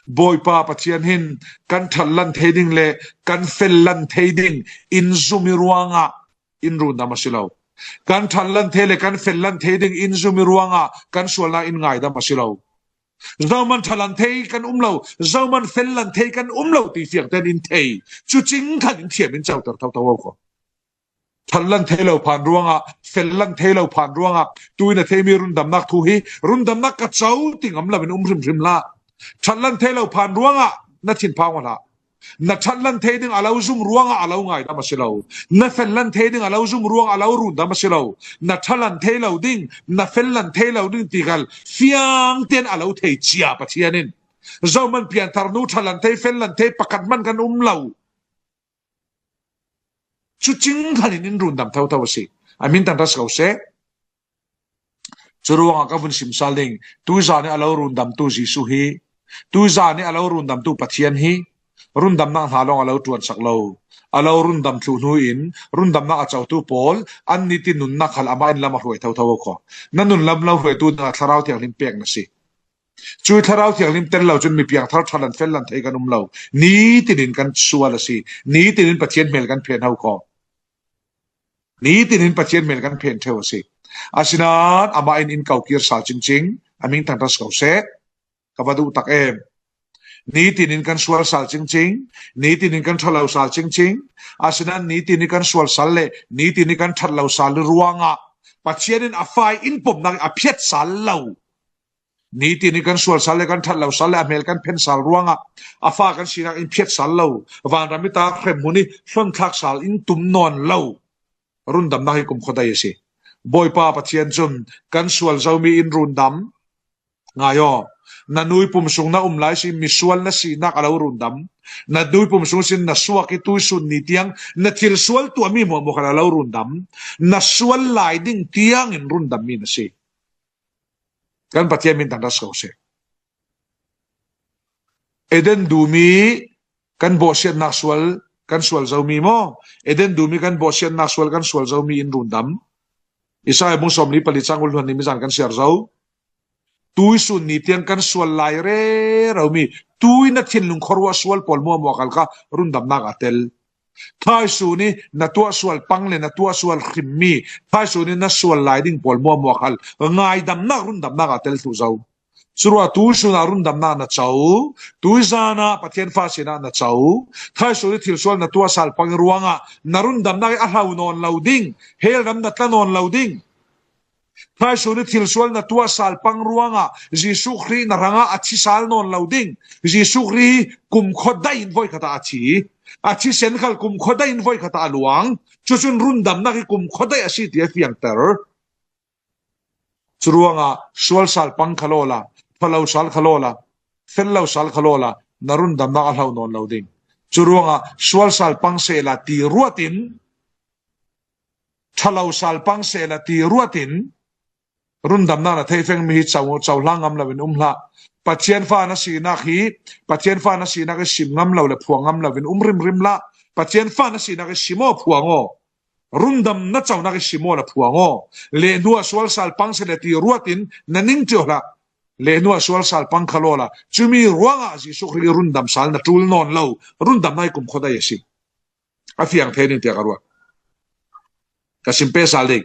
Bawipa Pathian hin kan ṭhatlan thei ding le kan fellan thei ding in zumi ruangah in rundam a si lo. Kan ṭhatlan thei le kan fellan thei ding in zumi ruangah kan sualnak in ngaidam a si lo. Zohman ṭhatlan thei kan um lo, zohman fellan thei kan um lo ti fiangten in thei. Cucing khan in thiam in coter thotho ko. Ṭhatlan thei lo phan ruangah, fellan thei lo phan ruangah tui na theimi rundamnak thu hi rundamnak ka co ti ngam loin um hrimhrim hlah. Ṭhatlan thei lo phan ruangah na thinphang aw hlah. Na ṭhatlan thei ding a lo zum ruangah a lo ngaidam a si lo. Na fellan thei ding a lo zum ruangah a lo rundam a si lo. Na ṭhatlan thei lo ding, na fellan thei lo ding ti khal fiangten a lo thei cia Pathian in. Zohman pianthar hnu ṭhatlan thei, fellan thei pakhat hman kan um lo. Cucing khan in in rundam thotho a si. A min thangṭhat si ko seh. Cu ruangah ka vun sim sal ding, tuizan i a lo rundamtu Jesuh hi, tuizan i a lo rundamtu Pathian hi, rundamnak hna lawng a lo ṭuansak lo. A lo rundam thluh hnu in rundamnak a cotu pawl an nitin nunnak khal amah in lam a hruai thotho ko. Na nun lam lo hruaitu dingah Thlarau Thianghlim pek na si. Cui Thlarau Thianghlim tel lo cun mi piangthar ṭhatlan fellan thei kan um lo. Nitin in kan sual a si. Nitin in Pathian hmel kan phen ho ko. Nitin in Pathian hmel kan phen ṭheu a si. Asinain amah in in ko kir sal cingcing, a min thangṭhat si ko seh. Ka va duh tak em. Nitin in kan sual sal cingcing, nitin in kan ṭha lo sal cingcing. Asinain nitin in kan sual sal le nitin in kan ṭhat lo sal ruangah Pathian in a fa i in pomnak a phiat sal lo. Nitin i kan sual sal le kan ṭhat lo sal le a hmel kan phen sal ruangah a fa kan sinak in phiat sal lo, vanram i ta hremhmun i hlonthlak sal in tum nawn lo. Rundamnak hi kumkhua dai a si. Bawipa Pathian cun kan sual zomi in rundam. Ngai aw, na nui pum sung na um lai si, misual na sinak a lo rundam. Na nui pum sung sin na suak i tuisun ni tiang na thil sual tuahmi hmuahhmuah khan a lo rundam. Na sual lai ding tiang in rundammi na si. Kan Pathian min thangṭhat si ko seh. Eden dumi kan bawhsiatnak sual, kan sual zomi maw? Eden dumi kan bawhsiatnak sual, kan sual zomi in rundam. Isaiah bung sawmli pali cang kul hluan nih mi zan kan siar zo. Tuisun ni tiang kan sual lai rero mi, tui na thinlung khuaruah sual pawl hmuahhmuah khal kha rundamnak a tel. Thaisun i na tuah sual pang le na tuah sual hrimmi, thaisun i na sual lai ding pawl hmuahhmuah khal ngaidamnak, rundamnak a tel thluh zo. Curuah tuisun ah rundamnak na co, tuizan ah Pathian fa sinah na co, thaisun i thilsual na tuah sal pang ruangah na rundamnak i a hlau nawn lo ding, hell ram na tla nawn lo ding. Thaisun i thilsual na tuah sal pang ruangah Jesuh Khrih na rangah a thi sal nawn lo ding. Jesuh Khrih hi kumkhua dai in voikhat ah a thi. A thisen khal kumkhua dai in voikhat ah a luang. Cucun rundamnak hi kumkhua dai a si ti a fiangter. Curuangah sual sal pang kha lawla, ṭha lo sal kha lawla, fel lo sal kha lawla, na rundamnak a hlau nawn lo ding. Curuangah sual sal pang sehla ti ruatin, ṭha lo sal pang sehla ti ruatin, rundamnak na theih fengmi hi co, cohlang ngam loin um hlah. Pathian fa na sinak hi, Pathian fa na sinak i sim ngam lo le phuang ngam loin um hrimhrim hlah. Pathian fa na sinak i sim aw, phuang aw. Rundam na conak i sim aw le phuang aw. Lehhnuah sual sal pang sehla ti ruatin na ning ṭio hlah. Lehhnuah sual sal pang kha lawla. Cumi ruangah Jesuh Khrih i rundam sal na ṭul nawn lo. Rundamnak hi kumkhua dai a si. A fiang thei ding tiah ka ruat. Ka sim peh sal ding.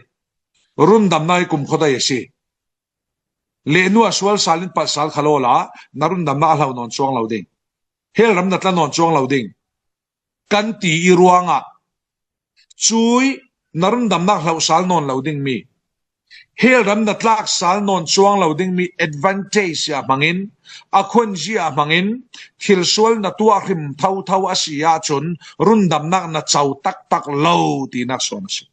Rundamnak hi kumkhua dai a si. Lehhnuah sual sal in palh sal kha lawla, na rundamnak a hlau nawn cuang lo ding. Hell ram na tla nawn chuang lo ding kan ti i ruangah, cui na rundamnak hlohsal nawn lo ding mi, hell ram na tlaksal nawn chuang lo ding mi advantage ah hmangin, a khuanzia ah hmangin, thilsual na tuah hrim thotho a si ahcun rundamnak na co taktak lo tinak sawn a si.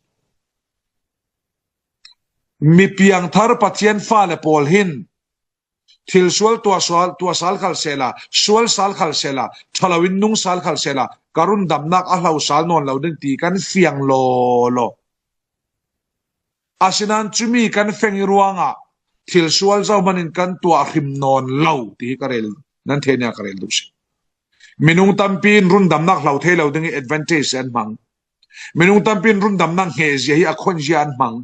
Mi piangthar Pathian fale pawl hin thilsual tuahsual, tuahsal khal sehla, sualsal khal sehla, ṭha loin nungsal khal sehla, ka rundamnak a hlosal nawn lo ding ti kan fiang lawlaw. Asinain cumi kan feng i ruangah thilsual zohmanin kan tuah hrim nawn lo ti hi ka rel, nan thei nia ka rel duh si. Minung tampi in rundamnak hlo thei lo ding i advantage an hmang. Minung tampi in rundamnak hnehzia hi a khuanzia an hmang.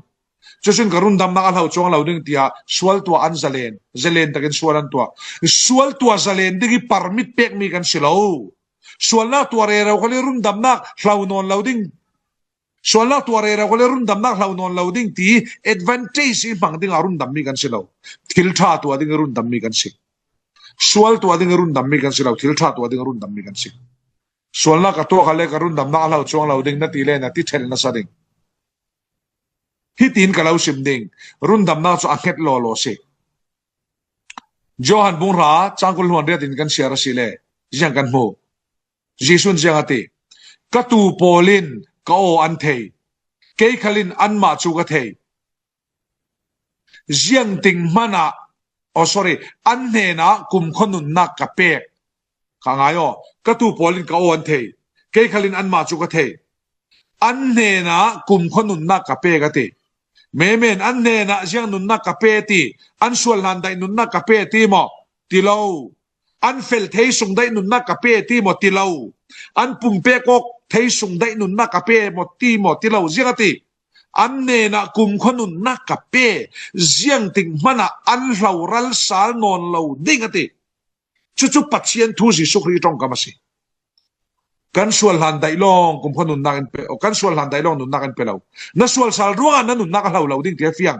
Cucun ka rundamnak a hlo cuang lo ding tiah sual tuah an zalen, zalen takin sual an tuah. Sual tuah zalen ding hi permit pekmi kan si lo. Sualnak tuah rero khal i rundamnak hlo nawn lo ding. Sualnak tuah rero khal i rundamnak hlo nawn lo ding ti advantage i hmang dingah rundammi kan si lo. Thil ṭha tuah ding i rundammi kan si. Sual tuah ding i rundammi kan si lo. Thil ṭha tuah ding i rundammi kan si. Sualnak ka tuah khal le ka rundamnak a hlo cuang lo ding na ti le na ti ṭhel nasa ding. Hitin ka lo sim ding, rundamnak cu a hnget lawlaw si. Johan bung hra cang kul hluan riat in kan siar a si le, ziang kan hmu. Jesuh in ziang a ti, ka tuu pawl in ka aw an thei, kei khal in anmah cu ka thei. Ziangtik hmanah, oh sorry, an hnenah kumkhua nunnak ka pek. Ka ngai aw, ka tuu pawl in ka aw an thei, kei khal in anmah cu ka thei. An hnenah kumkhua nunnak ka pek a ti. Memen an hnenah ziang nunnak ka pe ti, an sual hlan daih nunnak ka pe ti maw? Ti lo. An fel thei sung daih nunnak ka pe ti maw? Ti lo. An pumpek awk thei sung daih nunnak ka pe maw? Ti maw? Ti lo. Ziang a ti. An hnenah kumkhua nunnak ka pe, ziangtik hmanah an hloral sal nawn lo ding a ti. Cucu Pathian thu Jesuh Khrih ṭongkam a si. Kan sual hlan daih lawng kumkhua nunnak in pe, kan sual hlan daih lawng nunnak in pe lo. Na sual sal ruangah na nunnak a hlo lo ding ti a fiang.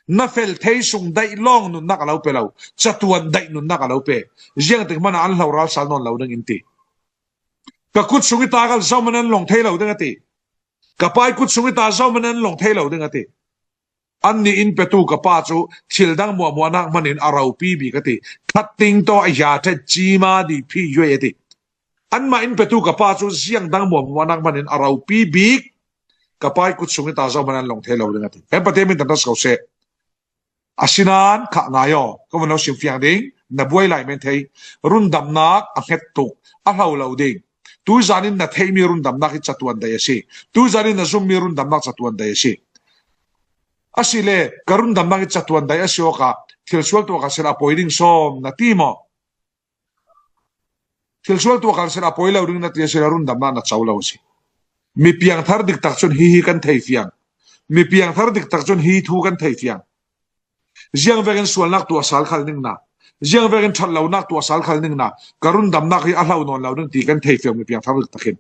Na fel thei sung daih lawng nunnak a lo pe lo. Catuan daih nunnak a lo pe. Ziangtik hmanah an hloral sal nawn lo ding in ti. Ka kut sung i ta khal zohman an lawng thei lo ding a ti. Ka Pa i kut sung i ta zohman an lawng thei lo ding a ti. Annih in petu ka Pa cu thil dang hmuahhmuah nak hmanin a ropi bik a ti. Khat ting tawh a hia ṭhet cima di phi yuai a ti. Anmah in petu ka Pa cu ziang dang hmuahhmuah nak hmanin a ropi bik. Ka Pa i kut sung i ta zohman an lawng thei lo ding a ti. Kan Pathian min thangṭhat si ko seh. Asinain khah ngai aw, ka vun lo sim fiang ding, na buai lai men thei, rundamnak a hnget tuk, a hlo lo ding. Tuzan in na theihmi rundamnak hi catuan daih a si. Tuzan in na zummi rundamnak catuan daih a si. A si le, ka rundamnak hi catuan daih a si awkah, thilsual tuah khal sehla a poi ding sawm na ti maw? Thilsual tuah khal sehla a poi lo ding na ti a si le rundamnak na co lo a si. Mi piangthar diktak cun hihi kan thei fiang. Mi piangthar diktak cun hi thu kan thei fiang. Ziang vekin sualnak tuah sal khal ningna, ziang vekin ṭhat lonak tuah sal khal ningna, ka rundamnak hi a hlo nawn lo ding ti kan thei fiang mi piangthar diktak hin.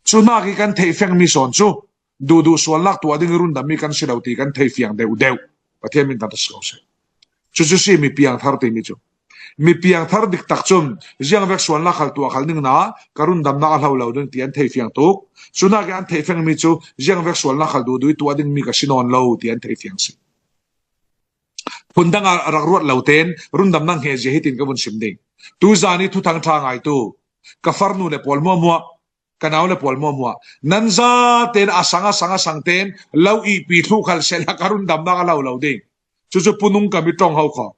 Cu hnak hi kan theih fengmi sawn cu duhduh sualnak tuah ding i rundammi kan si lo ti kan thei fiang deuhdeuh. Pathian min thangṭhat si ko seh. Cucu si mi piangthar timi cu. Mi piangthar diktak cun ziangvek sualnak khal tuah khal ningna ka rundamnak a hlo lo ding ti an thei fiang tuk. Cu hnak i an theih fengmi cu ziangvek sualnak khal duhduh i tuah dingmi ka si nawn lo ti an thei fiang si. Phundang a rak ruat lo tein rundamnak hnehzia hitin ka vun sim ding. Tuzan i thuthang ṭha ngaitu ka farnu le pawl hmuahhmuah, ka nau le pawl hmuahhmuah, nan zaten a sang a sang a sang ten lo ihpi thluh khal sehla ka rundamnak a hlo lo ding. Cucu punung kam i ṭong ho kho.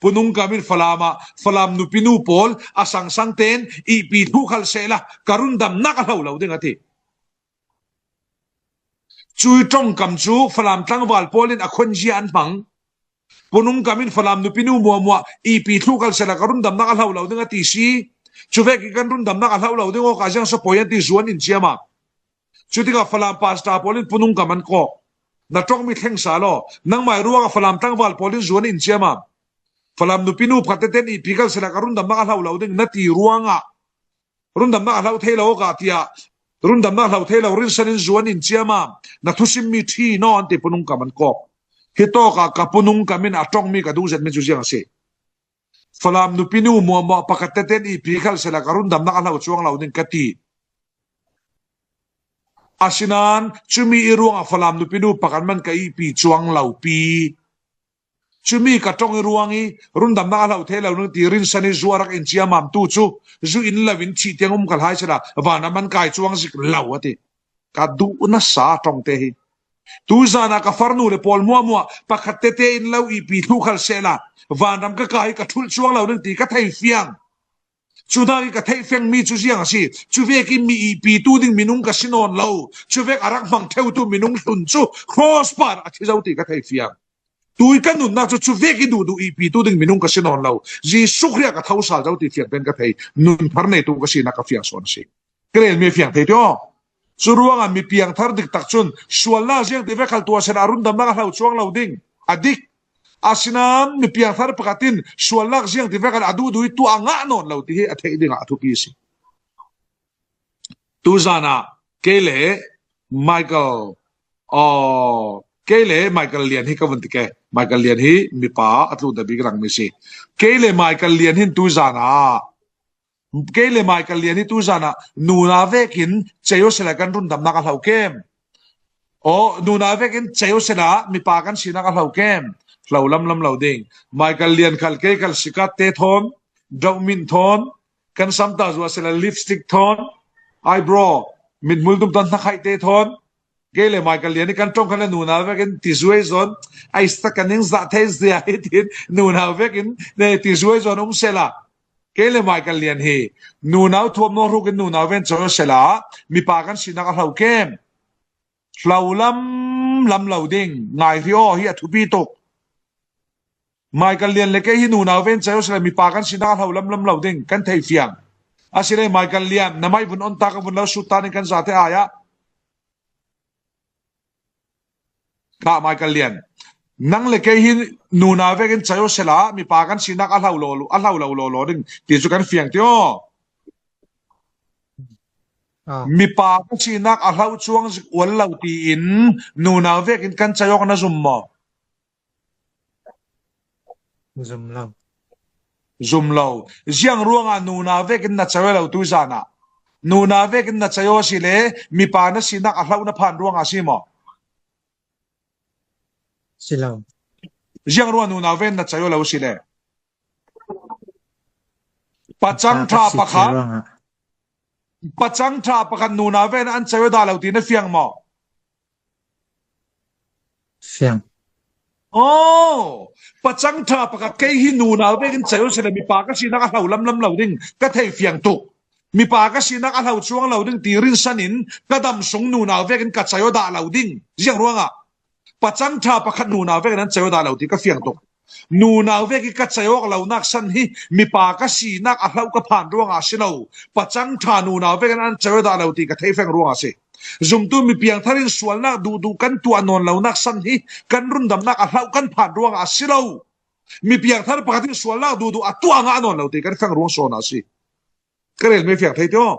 Punung kam in Falam ah Falam nupinu pawl a sang sang ten ihpi thluh khal sehla ka rundamnak a hlo lo ding a ti. Cui ṭongkam cu Falam tlangval pawl in a khuanzia an hmang. Punung kam in Falam nupinu hmuahhmuah ihpi thluh khal sehla ka rundamnak a hlo lo ding a ti si. Cuvek i kan rundamnak a hlo lo ding awkah ziang so poi an ti zuan in ciama. Cutikah Falam pastor pawl in punung kam an kawk. Na ṭongmi thleng sal aw, nangmai ruangah Falam tlangval pawl in zuan in ciama. Falam nupinu pakhat teten ihpi khal sehla ka rundamnak a hlo lo ding na ti ruangah rundamnak a hlo thei lo awkah tiah rundamnak hlo thei lo rinsan in zuan in ciama na thusimmi ṭhi naw an ti punung kam an kawk. Hi tawkah ka punung kam in a ṭongmi ka duh zetmi cu ziang a si. Falam nupinu muahmuah pakhat tete in ihpi khal sela ka rundamnak a hlo chuang lo ding ka ti. Asinan cumi i ruangah Falam nupinu pakhat man ka ihpi chuang lo pi. Cumi ka ṭong i ruang i rundamnak a hlo thei lo ding ti rinsan i zu a rak in ciamam tu cu zu in lo in thih tiang um ka hlai sela vanram an kai chuang zik lo a ti. Ka duh nasa ṭongte hi. Tuzan ah ka farnu le pawl muahmuah pakhat tete in lo ihpi thlu khal sela vanram ka kai ka ṭhulh chuang lo ding ti ka thei fiang. Cunak i ka theih fiang mi cu ziang a si. Cuvek i mi ihpitu ding minung ka si nawn lo. Cuvek a rak hmang theutu minung hlun cu cross bar a thi zo ti ka thei fiang. Tui ka nunnak cu cuvek i duhduh ihpitu ding minung ka si nawn lo. Jesuh Khrih ah ka thosal zo ti fiang pen ka thei. Nun thar neitu ka sinak ka fiang sawn a si. Ka relmi fiang thei ti aw. Cu ruangah mi piangthar dik tak cun sualnak ziang ti vek khal tuah sela a rundamnak a hlo chuang lo ding. A dik. Asinan mi piangthar pakhat in sualnak ziang ti vek khal a duhduh i tuah a ngah nawn lo ti hi a theih dingah a thupi a si. Tuzan ah kei le Michael, aw, kei le Michael Lian hi ka vun ti ke. Michael Lian hi mipa a tlunta bik rang mi si. Kei le Michael Lian hin tuzan ah kei le Michael Lian hi tuzan ah nunau vekin cei aw sela kan rundamnak a hlo kem. Aw, nunau vekin cei aw sela mipa kan sinak a hlo kem. Hlo lamlam lo ding. Michael Lian khal kei khal sikat te thawn, dohmint thawn, kan samta zuah sela lipstick thawn, eyebrow, mithmul tum thawn, hnakhaih te thawn, kei le Michael Lian hi kan ṭong khan le nunau vekin tizuai zawn, ai sa ka ning zah thei zia hi tin nunau vekin ne tizuai zawn um sela. Kei le Michael Lian hi nunau thuam naw hrukin nunau ven cei aw sela mipa kan sinak a hlo kem. Hlo lamlam lo ding. Ngai hri aw hi a thupi tuk. Michael Lian le kei hi nunau ven cei aw sela mipa kan sinak a hlo lamlam lo ding kan thei fiang. A si le Michael Lian na mai vun on ta ka vun lo sut ta ning kan zate ai ah. Ka Michael Lian. Nang le kei hi nunau vekin cei aw sela mipa kan sinak a hlo lo, a hlo lo lo lo ding ti cu kan fiang ti aw. Ah. Mipa ka sinak a hlo chuang zik ual lo tiin nunau vekin kan cei awk na zum maw? Zum lo. Zum lo. Ziang ruangah nunau vekin na cei aw lo tuzan ah? Nunau vekin na cei aw a si le mipa na sinak a hlo na phan ruangah a si maw? Si lo. Ziang ruangah nunau ven na cei aw lo a si le? Pacang ṭha pakhat. Pacang ṭha pakhat nunau ven an cei aw dah lo ti na fiang maw? Fiang. Oh, pacang ṭha pakhat kei hi nunau vekin cei aw sela mipa ka sinak a hlo lamlam lo ding ka thei fiang tuk. Mipa ka sinak a hlo chuang lo ding ti rinsan in ka dam sung nunau vekin ka cei aw dah lo ding. Ziang ruangah pacang ṭha pakhat nunau vekin an cei aw dah lo ti ka fiang tuk. Nunau vek i ka cei awk lonak san hi mipa ka sinak a hlo ka phan ruangah a si lo. Pacang ṭha nunau vekin an cei aw dah lo ti ka thei feng ruangah a si. Zumtu mi piangthar in sualnak duhduh kan tuah nawn lonak san hi kan rundamnak a hlo kan phan ruangah a si lo. Mi piangthar pakhat in sualnak duhduh a tuah ngah nawn lo ti kan feng ruang sawn a si. Ka relmi fiang thei ti aw.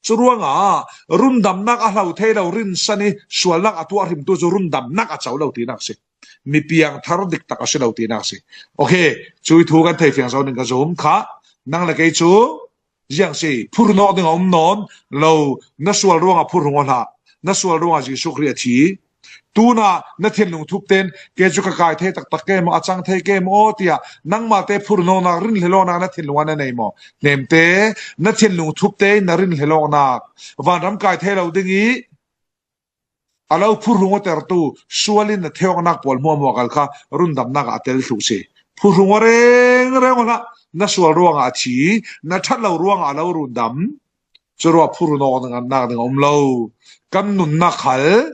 Cu ruangah rundamnak a hlo thei lo rinsan i sualnak a tuah hrimtu cu rundamnak a co lo tinak si. Mi piangthar diktak a si lo tinak si. Okay, cui thu kan thei fiang zo ning ka zum kha. Nang le kei cu ziang si, phurhnawk ding a um nawn lo, na sual ruangah phurhnawk hlah, na sual ruangah Jesuh Khrih a thi. Tunah na thinlung thup ten, kei cu ka kai thei taktak ke maw, a cang thei ke maw, tiah nangmah te phurhnawknak, rinhlelawknak na thinlung ah na nei maw? Hnemte, na thinlung thup te na rinhlelawknak, vanram kai thei lo ding i a lo phurhnawktertu sual in na theihawknak pawl hmuahhmuah kal kha rundamnak ah a tel thluh si. Phurhnawk rengreng hlah, na sual ruangah a thi, na ṭhat lo ruangah a lo rundam. Curuah phurhnawknak ding a um lo. Kan nunnak khal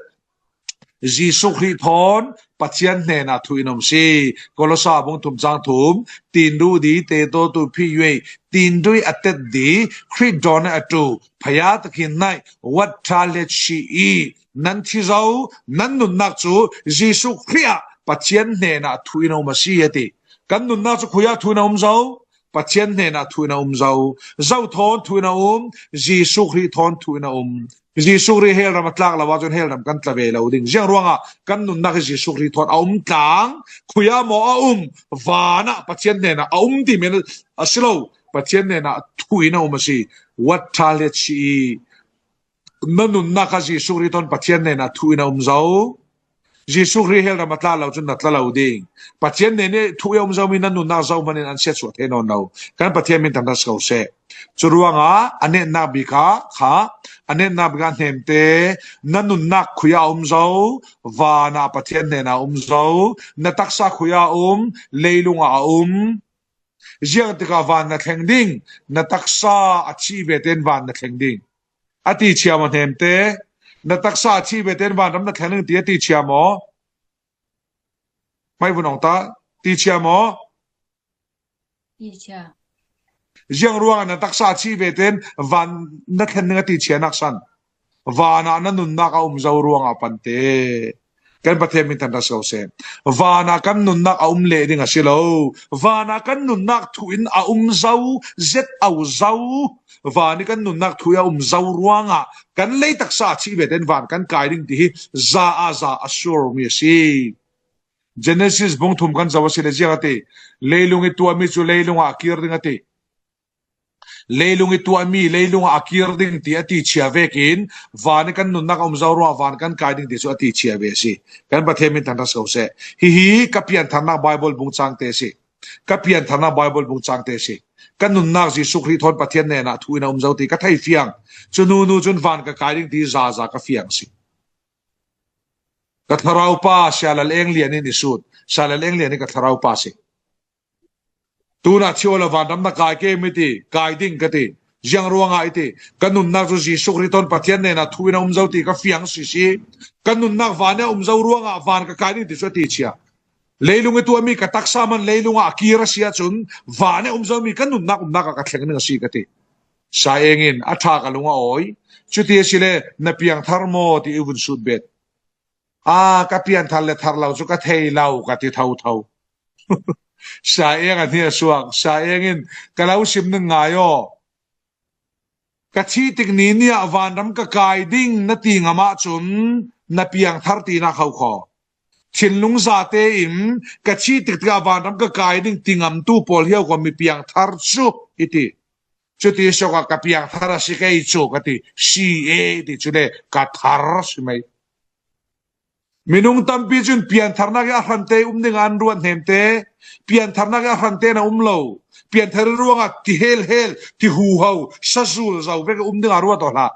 Jesuh Khrih thawn Pathian hnenah thu in um si. Kolosa bung thum cang thum, tinduh di te to tu phi yue, tinduh a tet di, Khrih dawn a tu, phaya takin nai, wat tha let si i, nan thi zo, nan nunnak cu Jesuh Khrih ah Pathian hnenah thu in um a si a ti. Kan nunnak cu khuiah thu in a um zo, Pathian hnenah thu in a um zo. Zo thawn thu in a um, Jesuh Khrih thawn thu in a um. Jesuh Khrih hell ram a tlak lo ahcun hell ram kan tla ve lo ding. Ziang ruangah kan nunnak hi Jesuh Khrih thawn a um tlang, khuiah maw a um, vanah Pathian hnenah a um ti men a si lo. Pathian hnenah thu in a um a si. Wat ṭha hlet si i na nunnak kha Jesuh Khrih thawn Pathian hnenah thu in a um zo. Jesuh Khrih hell ram a tla lo cun na tla lo ding. Pathian hnen i thu i a um zomi na nunnak zohman in an siatsuah thei nawn lo. Kan Pathian min thangṭhat si ko seh. Cu ruangah a netnak bik ah kha, a netnak bik ah hnemte, na nunnak khuiah a um zo, vanah Pathian hnenah a um zo, na taksa khuiah a um, leilung ah a um. Ziang tikah van na thleng ding, na taksa a thih ve tein van na thleng ding. A ti chia maw hnemte? Na taksa a thih ve tein vanram na thleng ding ti a ti chia maw? Mai vun ong ta, ti chia maw? Ti chia. Ziang ruangah na taksa a thih ve tein van na thlen ding a ti chia nak san. Vanah na nunnak a um zo ruangah pante. Kan Pathian min thangṭhat si ko seh. Vanah kan nunnak a um leh ding a si lo. Vanah kan nunnak thu in a um zo, zet a um zo. Van i kan nunnak thu i a um zo ruangah kan lei taksa a thih ve tein van kan kai ding ti hi za a za a suarmi a si. Genesis bung thum kan zoh a si le ziang a ti. Leilung i tuahmi cu leilung ah a kir ding a ti. Leilung i tuahmi leilung ah a kir ding ti a ti chia vekin van i kan nunnak a um zo ruangah van kan kai ding ti cu a ti chia ve a si. Kan Pathian min thangṭhat si ko seh. Hihi ka piantharnak Baibal bung cangte a si. Ka piantharnak Baibal bung cangte a si. Ka nunnak Jesuh Khrih thawn Pathian hnenah thu in a um zo ti ka thei fiang. Cu hnu hnu cun van ka kai ding ti zaza ka fiang a si. Ka thlarau pa Sia Lal Eng Lian in i sut. Sia Lal Eng Lian hi ka thlarau pa a si. Tunah thih awla vanram na kai ke mi ti, kai ding ka ti. Ziang ruangah i ti, ka nunnak cu Jesuh Khrih thawn Pathian hnenah thu in a um zo ti ka fiang sisi. Ka nunnak van i a um zo ruangah van ka kai ding ti cu a ti chia. Leilung i tuahmi ka taksa man leilung ah a kir a si ahcun van i a um zomi ka nunnak umnak ah ka thleng ding a si ka ti. Sia Eng in a ṭha ka lung a awi. Cuti a si le na piangthar maw ti i vun sut bet. Aa, ka pianthar le thar lo cu ka thei lo ka ti thotho. Sia Eng a hnial suak. Sia Eng in ka lo sim ning ngai aw. Ka thih tik ni ni ah vanram ka kai ding na ti ngam ahcun na piangthar tinak ho kho. Thinlung zate in ka thih tik tikah vanram ka kai ding ti ngamtu pawl hi ho kho mi piangthar cu i ti. Cuti sokah ka piangthar a si kei cu ka ti. Si e ti cu le ka thar si mai. Minung tampi cun piantharnak i a hrante um ding an ruat hnemte, piantharnak i a hrante na um lo, pianthar i ruangah ti helhel, ti huho, sazul zo vek i um ding a ruat aw hlah.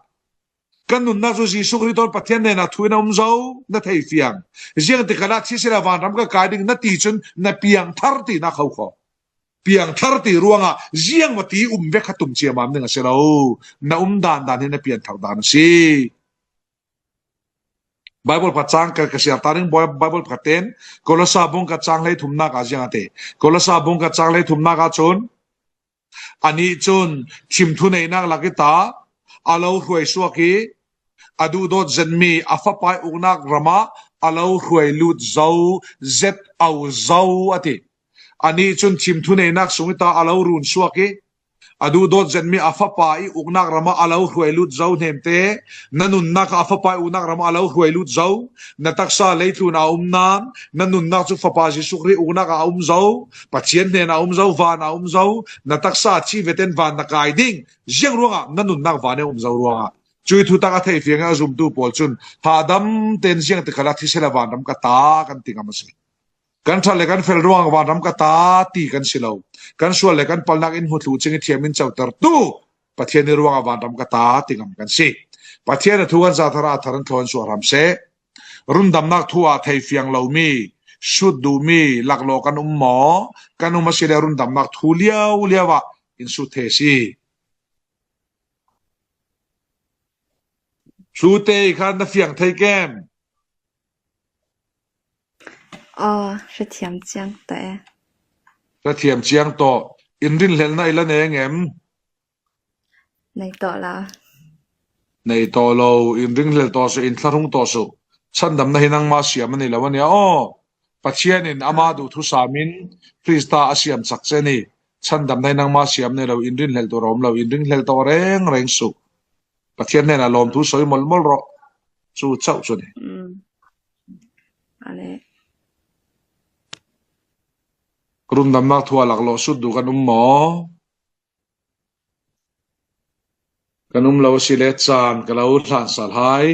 Kan nunnak cu Jesuh Khrih thawn Pathian hnenah thu in a um zo, na thei fiang. Ziang ti khalah thisen ah vanram ka kai ding na ti cun na piangthar tinak ho kho. Piangthar ti ruangah ziang maw ti um vek kha tum ciammam ding a si lo. Na um dan dan hi na pianthar dan a si. Baibal pakhat cang ka, ka siar ta ding, Baibal pakhat ten, Kolosa bung khat cang hlei thumnak ah ziang a ti. Kolosa bung khat cang hlei thumnak ah cun, anih cun thimthu neihnak lak i ta, a lo hruai suak i, a duhdawt zetmi a fapa i uknak ram ah a lo hruai lut zo, zet au zo a ti. Anih cun thimthu neihnak sung i ta a lo run suak i, a duhdawt zetmi a fapa i uknak ram ah a lo hruai lut zo hnemte, na nunnak ah a fapa i uknak ram ah a lo hruai lut zo, na taksa leitlun a um nan, na nunnak cu Fapa Jesuh Khrih uknak ah a um zo, Pathian hnen a um zo, van a um zo, na taksa a thih ve ten van na kai ding, ziang ruangah na nunnak van i a um zo ruangah. Cui thutak a thei fiang i a zumtu pawl cun hahdam ten ziang ti khalah thisen ah vanram ka ta kan ti ngam a si. Kan ṭhat le kan fel ruangah vanram ka ta ti kan si lo. Kan sual le kan palnak in hmu thluh cing i thiam in cotertu Pathian i ruangah vanram ka ta ti ngam kan si. Pathian a thu kan zathar ah thar in thlawn suah hram seh. Rundamnak thu ah thei fiang lomi, sut duhmi, laklawh kan um maw? Kan um a si le rundamnak thu liau liau ah in sut thei a si. Hlute i khan na fiang thei kem? Aw, hrethiam ciang tawh e. Hrethiam ciang tawh. In rinhlelhna i la neng em? Nei tawh la. Nei tawh lo, in rinhlel tawh suh, in thlarung tawh suh. Changdamna hi nangmah siam a ni lo a nia. Aw, Pathian in amah duh thusam in Krista a siam cak cia ni. Chhandamna hi nangma siam nei lo, in rinhlel tur a om lo, in rinhlel tawh reng reng suh. Pathian hnenah lawmthu sawi mawlh mawlh rawh. Chu chauh chu ni. Rundamnak thu a laklawh sut duh kan um maw? Kan um lo si le chan ka lo hlan sal hai.